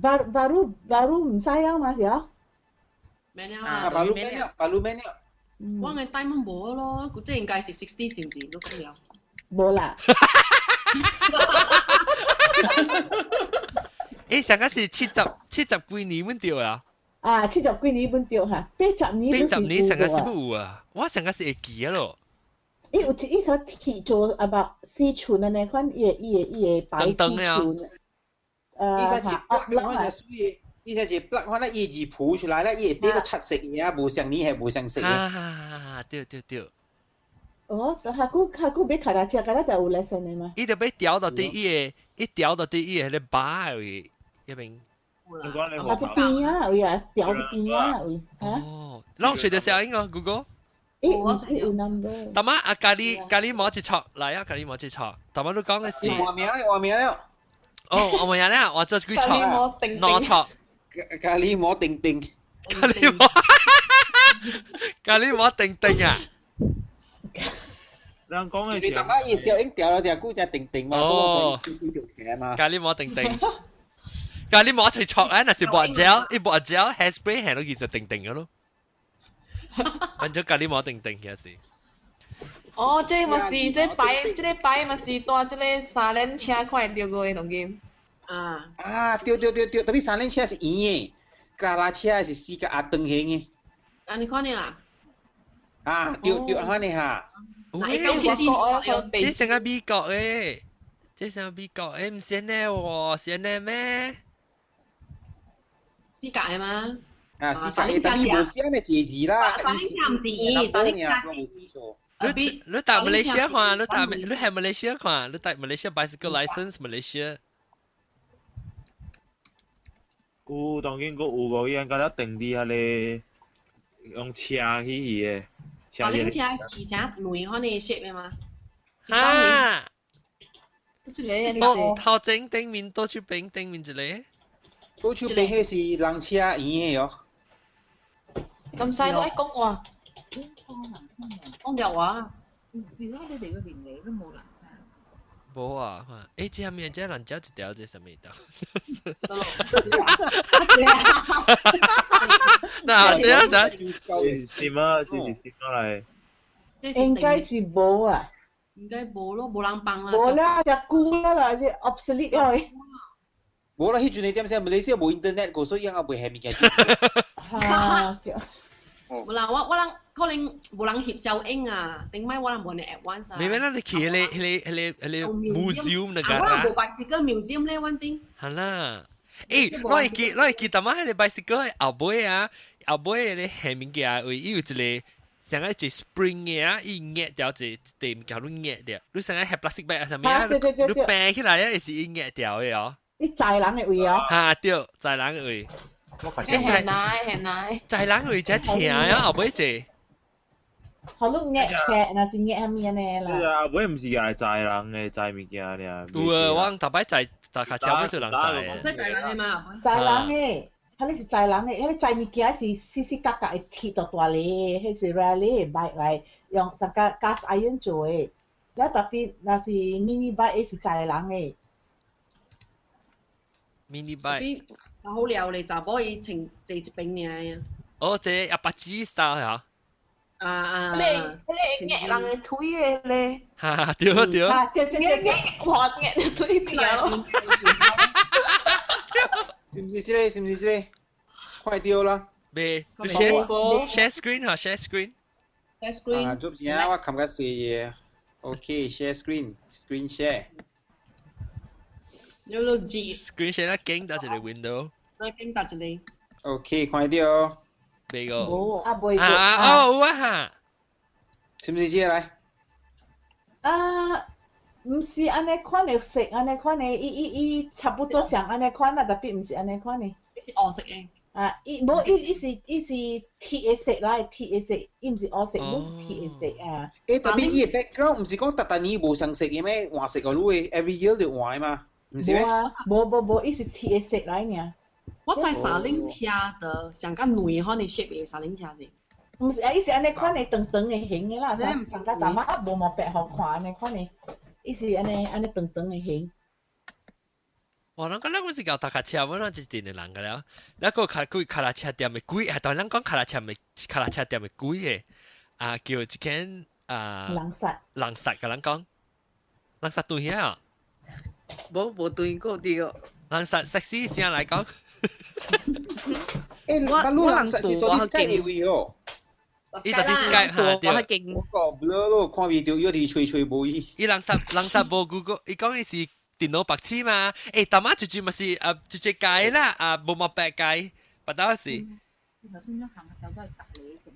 Baru baru 唔使啊嘛是啊。免了啊，baru 免了，baru 免了。我嘅 time 無咯，這應該是 60 是唔是？都講了。無啦。誒，上個是70幾年阮對啊。啊，70幾年本對嚇，80年80年上個是冇有啊，我上個是會記啊咯。伊有一首鐵做啊無4寸的那款，伊個白4寸。伊說是 plug 款係水，伊說是 plug 款，伊字譜出來咧，伊會啲個七色嘅，無相年係無相色嘅。啊，對對對。哦，下久下久買卡達車，敢若就有 lesson 的嘛？伊就欲調到佇伊個，伊調到佇伊個彼個把位彼邊。啊，佇邊仔位啊，調佇邊仔位。哦，攏隨著聲音哦，Google。伊有 number。大媽啊，咖喱咖喱摸一撮來啊，咖喱摸一撮。大媽你講的是。換名咧，換名了。哦，我名咧，我做幾撮？兩撮。咖喱摸定定。咖喱摸。咖喱摸定定啊！人講嘅你大媽伊小英掉了隻久只定定嘛，所以伊就聽嘛。咖喱摸定定。咖喱摸一撮啊，若是抹 gel，伊抹 gel hairspray 係都其實定定嘅咯。變做咖喱摸定定其實是。哦，這嘛是這擺，這個擺嘛是帶這個三輪車看會著過的當今。啊啊，對對對對，特別三輪車是圓的，卡拉車是四角啊長形的。啊，你看你啦。啊，對對，安尼哈。這成個美國的，這成個美國的，毋是按呢喎，是按呢咩？四角的嗎？啊，四角的，但是無是按呢一個字啦。三輪車毋是，三輪車是。你搭馬來西亞看，你搭你係馬來西亞看，你搭馬來西亞 bicycle license 馬來西亞。有當今閣有無？伊按敢定佇遐個用車去去的。三輪車是啥兩款的 shape 的嗎？哈！不是咧，頭前頂面倒手邊頂面一個。倒手邊彼是人車圓的哦。咁細都愛講話。講著話。而家你哋嗰邊嚟都冇人。無啊，欸，這下面這人腳一條，這啥物道？嗱，這樣子，是嗎？這是什麼來？應該是無啊。應該無咯，無人幫啦。無啦，隻舊啦，這 obsolete 了。無啦，彼陣的點聲，馬來西亞無 internet 個，所以也袂下物件。哈，對。無啦，我人可能無人翕小影啊，頂擺我人無呢 advance 啊。沒沒，咱你去彼個 museum 那個啦。我人無 bicycle museum 咧，阮頂。好啦，欸，我會記，逐擺彼個 bicycle 後尾啊，後尾彼個下物件位，伊有一個像個一個 spring 的啊，伊壓掉一塊物件，你壓掉，你像個 plastic bag 啊啥物啊，你掰起來啊，會是伊壓掉的哦。你載人的位哦。哈，對，載人的位。係奶係奶，載人位才疼啊，後尾這。好你壓車，若是壓啥物呢啦？對啊，尾毋是來載人的，載物件爾。有啊，我逐擺載，逐卡車尾是人載。載人的嘛？載人的，彼個是載人的，彼個載物件是四四角角的鐵大大个，彼是 rally bike 來用啥個 cast iron 做的。了特別若是 mini bike 是載人的。 mini bike。好料咧，查某伊穿坐一邊爾啊。哦，這阿伯子 style 嚇。啊啊！彼個壓人的腿的咧。哈哈，對對。對對對。哇，壓腿疼。是毋是這個？是毋是這個？快掉啦！未，你 share screen 嚇，share screen。 share screen。啊，做啥？我撳較細嘢。OK，share screen，screen share。有六字。 Screen share 啦，經到一個 window。我經到一個。 OK，看到。未個。啊，未啊，哦，有啊哈。是毋是這個來？啊，毋是按呢款的色，按呢款的，伊伊伊差不多像按呢款啊，tapi 毋是按呢款的。是烏色的。啊，伊無伊伊是伊是鐵的色來，鐵的色，伊毋是烏色，伊是鐵的色啊。欸，tapi 伊的 background 毋是講逐逐年無相色的咩？換色個你的，every year 就換的嘛，毋是咩？無啊，無無無，伊是鐵的色來爾。我在三輪車的上較軟款的 shape 的三輪車是。毋是啊，伊是按呢款的長長的形的啦，上上較淡仔啊無毛白予看按呢款的，伊是按呢按呢長長的形。哇！人講咱嗰時教踏卡車，我咱一定的人個了。那個卡幾卡拉車店的鬼，啊，當咱講卡拉車的卡拉車店的鬼的，啊，叫一間啊。人殺。人殺共人講，人殺對遐啊？無無對過對個。人殺 sexy 聲來講。欸，我我人殺是到底 Skype 的位哦？伊到底 Skype 哈對。我個 blur 咯，看袂到，伊佇吹吹無伊。伊人殺人殺無 Google，伊講伊是電腦白痴嘛？欸，大媽就就嘛是啊，就這屆啦，啊，無毛白屆，不到是。頭先一行走咗去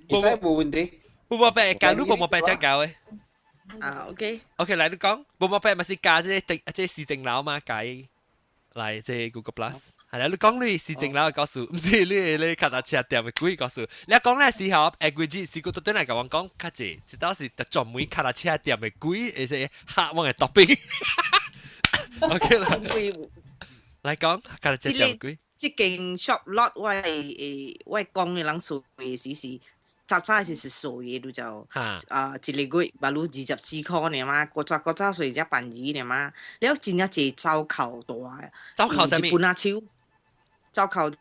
隔離。會使無問題。無毛白教，你無毛白才教的。啊，OK。 OK，來你講，無毛白嘛是教這個這市政樓嘛，改來這 Google Plus。係啦，你講你市政樓的故事，毋是你你腳踏車店的鬼故事。你講咧時候，下幾日是個對來共我講較濟，這倒是專門腳踏車店的鬼，會使嚇我的 topic。OK 啦，來講腳踏車店的鬼。這間 shop lot 我會我講的人數的時是早早是10歲的，就啊一個月嘛，你24箍爾嘛，古早古早稅才便宜爾嘛，了真正濟走扣大，走扣啥物？日本仔手走扣就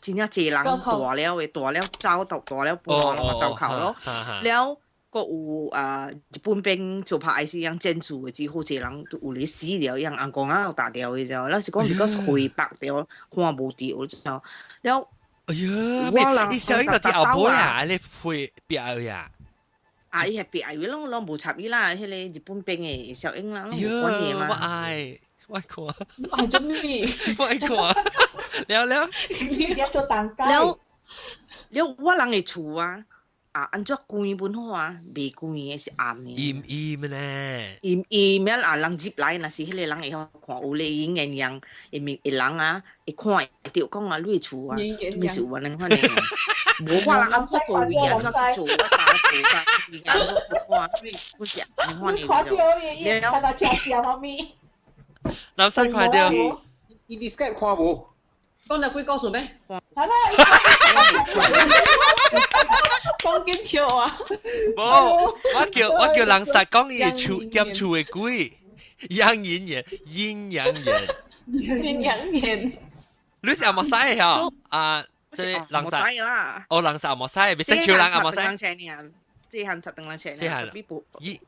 真正濟人大了的，大了走到大了半嘛走扣咯，了。閣有啊，日本兵就拍是樣建築的，只好濟人有咧死了，樣紅光仔有打掉的，就，了是講 because 灰白掉，看無著就，了。哎呀，我你小英就佇後尾啊，你配壁呀？啊，伊係壁位，攏攏無插伊啦，彼個日本兵的小英啦，攏無關係嘛。我愛，我愛看。愛做咩？我愛看。了了。你做蛋糕。了了，我人的厝啊。啊，按怎關本好啊？袂關的是暗的。陰陰咧。陰陰了啊，人入來，若是彼個人會曉看有咧影樣樣，會面會人啊，會看會著講啊，你的厝啊，毋是有按呢款的。無我人按怎做位，按怎做，我打做甲，按怎看，我是按呢款的。看著伊，伊看到車店後面。南山看著。伊佇 Skype 看無？講了幾故事咩？係啦。講緊笑啊！無，我叫我叫人實講伊厝店厝的鬼，陽陰眼，陰陽眼，陰陽眼。你是阿莫西嗬？啊，這人實啦。哦，人實阿莫西，別識潮人阿莫西。這項十長人尺，細漢。伊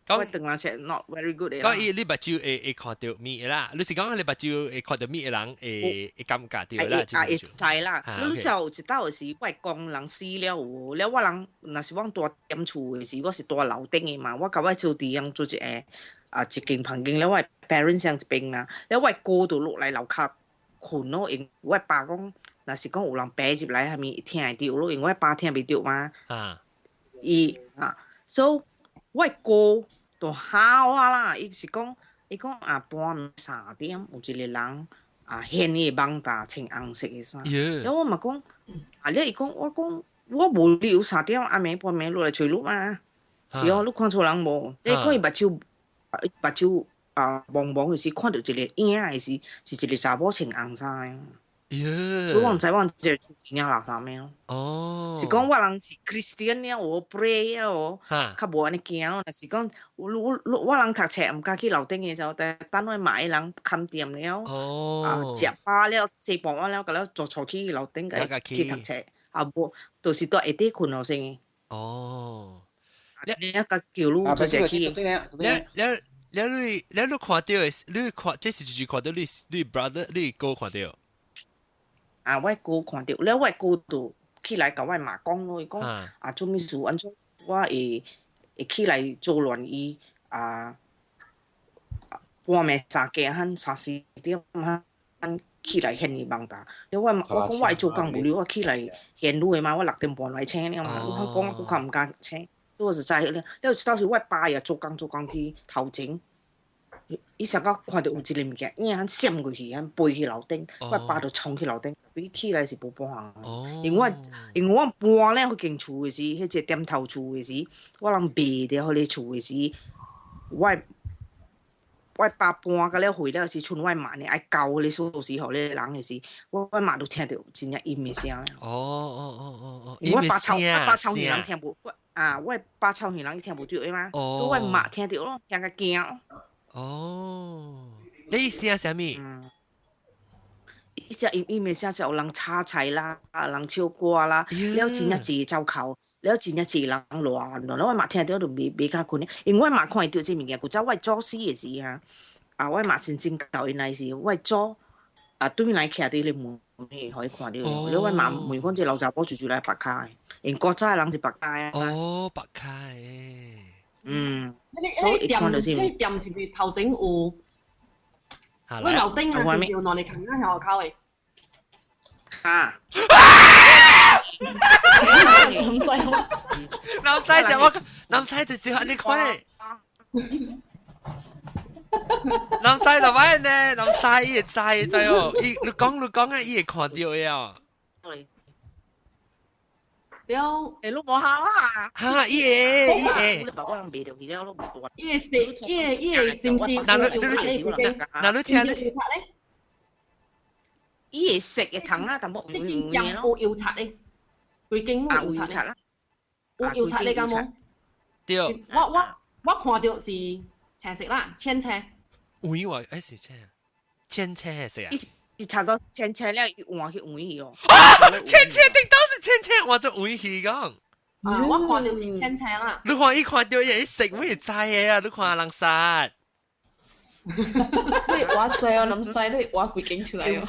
講長人尺 not very good 講伊你目睭會會看著物的啦，你是講你目睭會看著物的人會會感覺著啦，啊會知啦。你就一道是我講人死了有，了我人若是我蹛踮厝的時，我是蹛樓頂的嘛，我共我小弟樣做一個啊一間房間了，我 parents 樣一邊啦，了我哥就落來樓跤睏咯，因我爸講，若是講有人爬入來，啥物聽會著咯，因為我爸聽袂著嘛。啊。伊啊，so 我哥就嚇我啦，伊是講，伊講啊半暝3點有一個人啊掀伊的網罩穿紅色的衫，了我嘛講，啊了伊講我講我無理由3點暗暝半暝落來揣你嘛，是哦，你看錯人無？你講伊目睭目睭啊蒙蒙的時看著一個影的時，是一個查某穿紅衫的。所以我毋知我這個真正垃圾咩咯。哦，是講我人是 Christian 了，有 pray 了哦，較無按呢驚咯。若是講我我我人讀冊毋敢去樓頂的時候，等等我媽的人看店了，啊食飽了，食半碗了，共了坐坐去樓頂共去讀冊，啊無，就是蹛下底睏落先。哦，你你較叫你做者去。你你你你你看著的，你看這是就是看著你你 brother 你哥看著。啊！我哥看著，了我哥就起來共我媽講咯，伊講啊做物事按怎我會會起來做亂伊啊，半暝三更喊三四點喊起來現伊網站。了我我講我愛做工無聊，我起來現你的嘛，我6點半來醒了嘛。你講我較毋敢醒，所以我就知了。了到時我爸也做工做工去頭前。伊上到看著有一个物件，影閃過去，按飛去樓頂，我爸就衝去樓頂，伊起來是無半項。因為我搬了彼間厝的時，彼個點頭厝的時，我人賣著彼个厝的時，我爸搬甲了回了時，剩我媽呢愛交彼个鎖匙予彼個人的時，我媽就聽著真正陰的聲。因為我爸臭，我爸臭耳人聽無，啊，我爸臭耳人伊聽無著的嘛，所以我媽聽著咯，聽甲驚。哦，你聲啥物？伊聲伊伊的聲是有人炒菜啦，人唱歌啦，了真正濟走口，了真正濟人亂亂，我嘛聽著就袂較困。因為我嘛看會著這物件，古早我祖死的時啊，啊，我嘛申請到𪜶來時，我祖啊對來徛佇咧門彼，予伊看著。了我嘛問講這老查某住住來白跤的，因古早的人是白跤的。哦，白跤的。所以你店你店是毋是頭前有？我樓頂啊，是毋是有兩個坑仔向後口的？啊！南西，南西就我，南西就是按呢款的。南西就歹呢，南西伊會知知哦，伊你講你講啊，伊會看著的哦。對。欸，你無好啊！哈，伊會，伊會。伊會是，伊會伊會是毋是？那你你那你聽你。伊會食的糖啊，淡薄黃黃的咯。有油漆的，規間有油漆啦。有油漆的敢無？對。我看著是青色啦，淺青。黃話，欸是青，淺青色啊。伊是差到淺青了，伊換去黃去哦。啊！淺青頂到是淺青，換做黃去講。啊！我看著是淺青啦。你看伊看著伊色，我會知的啊！你看人殺。你畫出來哦，南西你畫規間出來哦。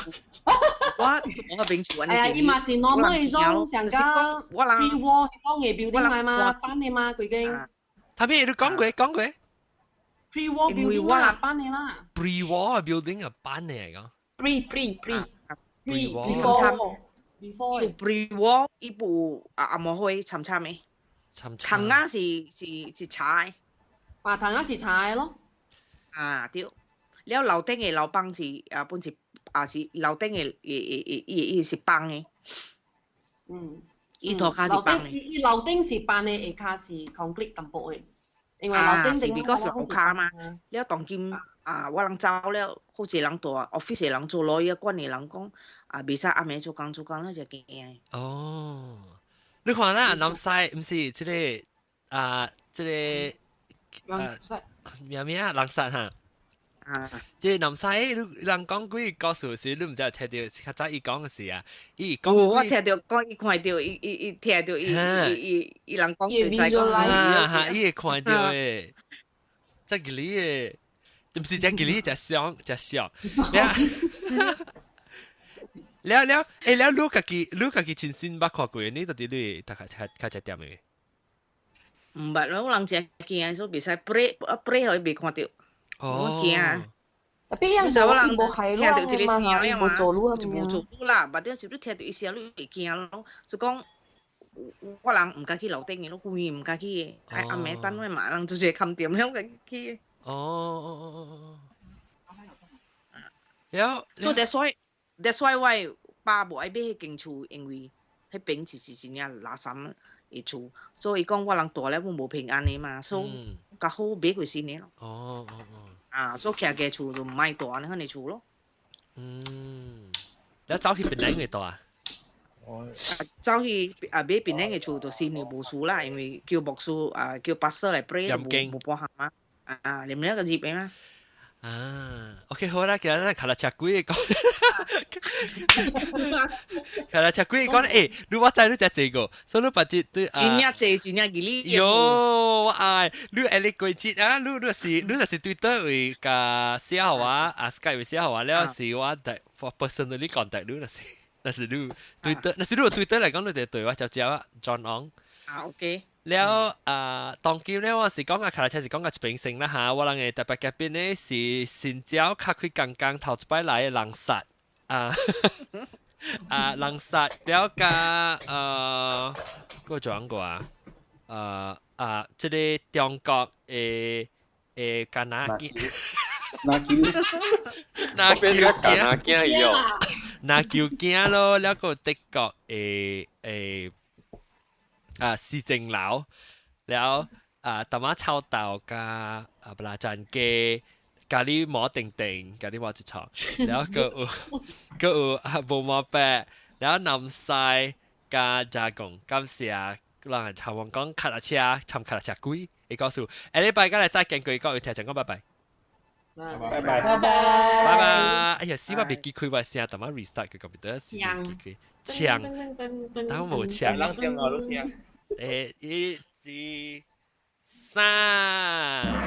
我平時哎呀，伊嘛是 normal 彼種上加 pre-war 彼種的 building 來嘛，搬的嘛規間。頭先你講過講過。 pre-war building 啦，搬的啦。 pre-war building 啊，搬的嚟講。 pre pre pre pre-war。參參。有 pre-war 伊部啊紅毛灰參參的。參參。糖仔是是是茶的。啊，糖仔是茶的咯。啊對，了樓頂的樓房是啊，本是也是樓頂的，伊伊伊伊是放的。伊塗跤是放的。伊樓頂是放的，下跤是 concrete 淡薄的。因為樓頂是 because 樓跤嘛。了當今啊，我人走了，好濟人蹛 office 的人做 lawyer 管的人講啊，袂使暗暝做工做工，了就驚。哦，你看啦，南西毋是這個啊，這個南西。咩咩啊？人殺哈！啊！這南西，你人講幾個故事時，你毋知有聽著較早伊講的時啊，伊講。我聽著講，伊看著，伊伊伊聽著，伊伊伊伊人講就知講。哈哈，伊會看著的，這個你的，毋是這個你，這相這相。了了了，欸了，你家己親身捌看過，你到底你大概較較只點的？毋捌咯，我人真驚，所以袂使飛，啊飛予伊袂看著。哦。驚。特別樣我人無係聽著這個聲了嘛，無做路就無做路啦。目頂是你聽著伊聲，你會驚咯。就講我人毋敢去樓頂的，咯，遠毋敢去的。愛暗暝等我嘛，人就是會看店了個去。哦哦哦哦哦。了。所以 that's why 我爸無愛買彼間厝，因為彼邊是是真正垃圾的厝，所以講我人大了，我無平安的嘛，所以較好買過新的咯。哦哦哦。啊，所以徛家厝就毋愛蹛按呢款的厝咯。嗯，你走去檳城的蹛啊？走去啊買檳城的厝就新的無事啦，因為叫牧師啊叫 pastor 來 pray 無無半項嘛，啊，連了個入的嘛。啊，OK 好啦，今日咱卡拉車鬼講，卡拉車鬼講，欸，你我知你食這個，所以你把這對啊，真正濟，真正吉利。喲，我愛你愛你過節啊，你你是你若是對倒位共寫予我，啊 Skype 寫予我了，是我帶 personally contact 你，若是若是你對倒，若是你對倒來講，你就對我招招啊，John Ong。啊，OK。了啊，當今咧我是講啊，卡車是講個一邊先啦嚇，我人嘅特別嘉賓咧是新椒較開剛剛頭一擺來的人殺啊啊人殺了加個怎個啊？啊，這個中國的敢若囝，哪球？哪球囝？囝哪球囝咯？了個德國的啊，市政樓，了啊，淡仔臭豆加啊，布拉贊雞，咖喱毛定定，咖喱毛一床，了閣有閣有啊，無毛白，了南西加加工，感謝人尋王講卡達車，尋卡達車鬼，會告訴，下禮拜再來再見，各位聽眾講拜拜。拜拜拜拜拜拜！哎呀，死我袂記開我聲，淡仔 restart 個 computer 是袂記開，槍，當無槍。人電話都聽。一、二、三。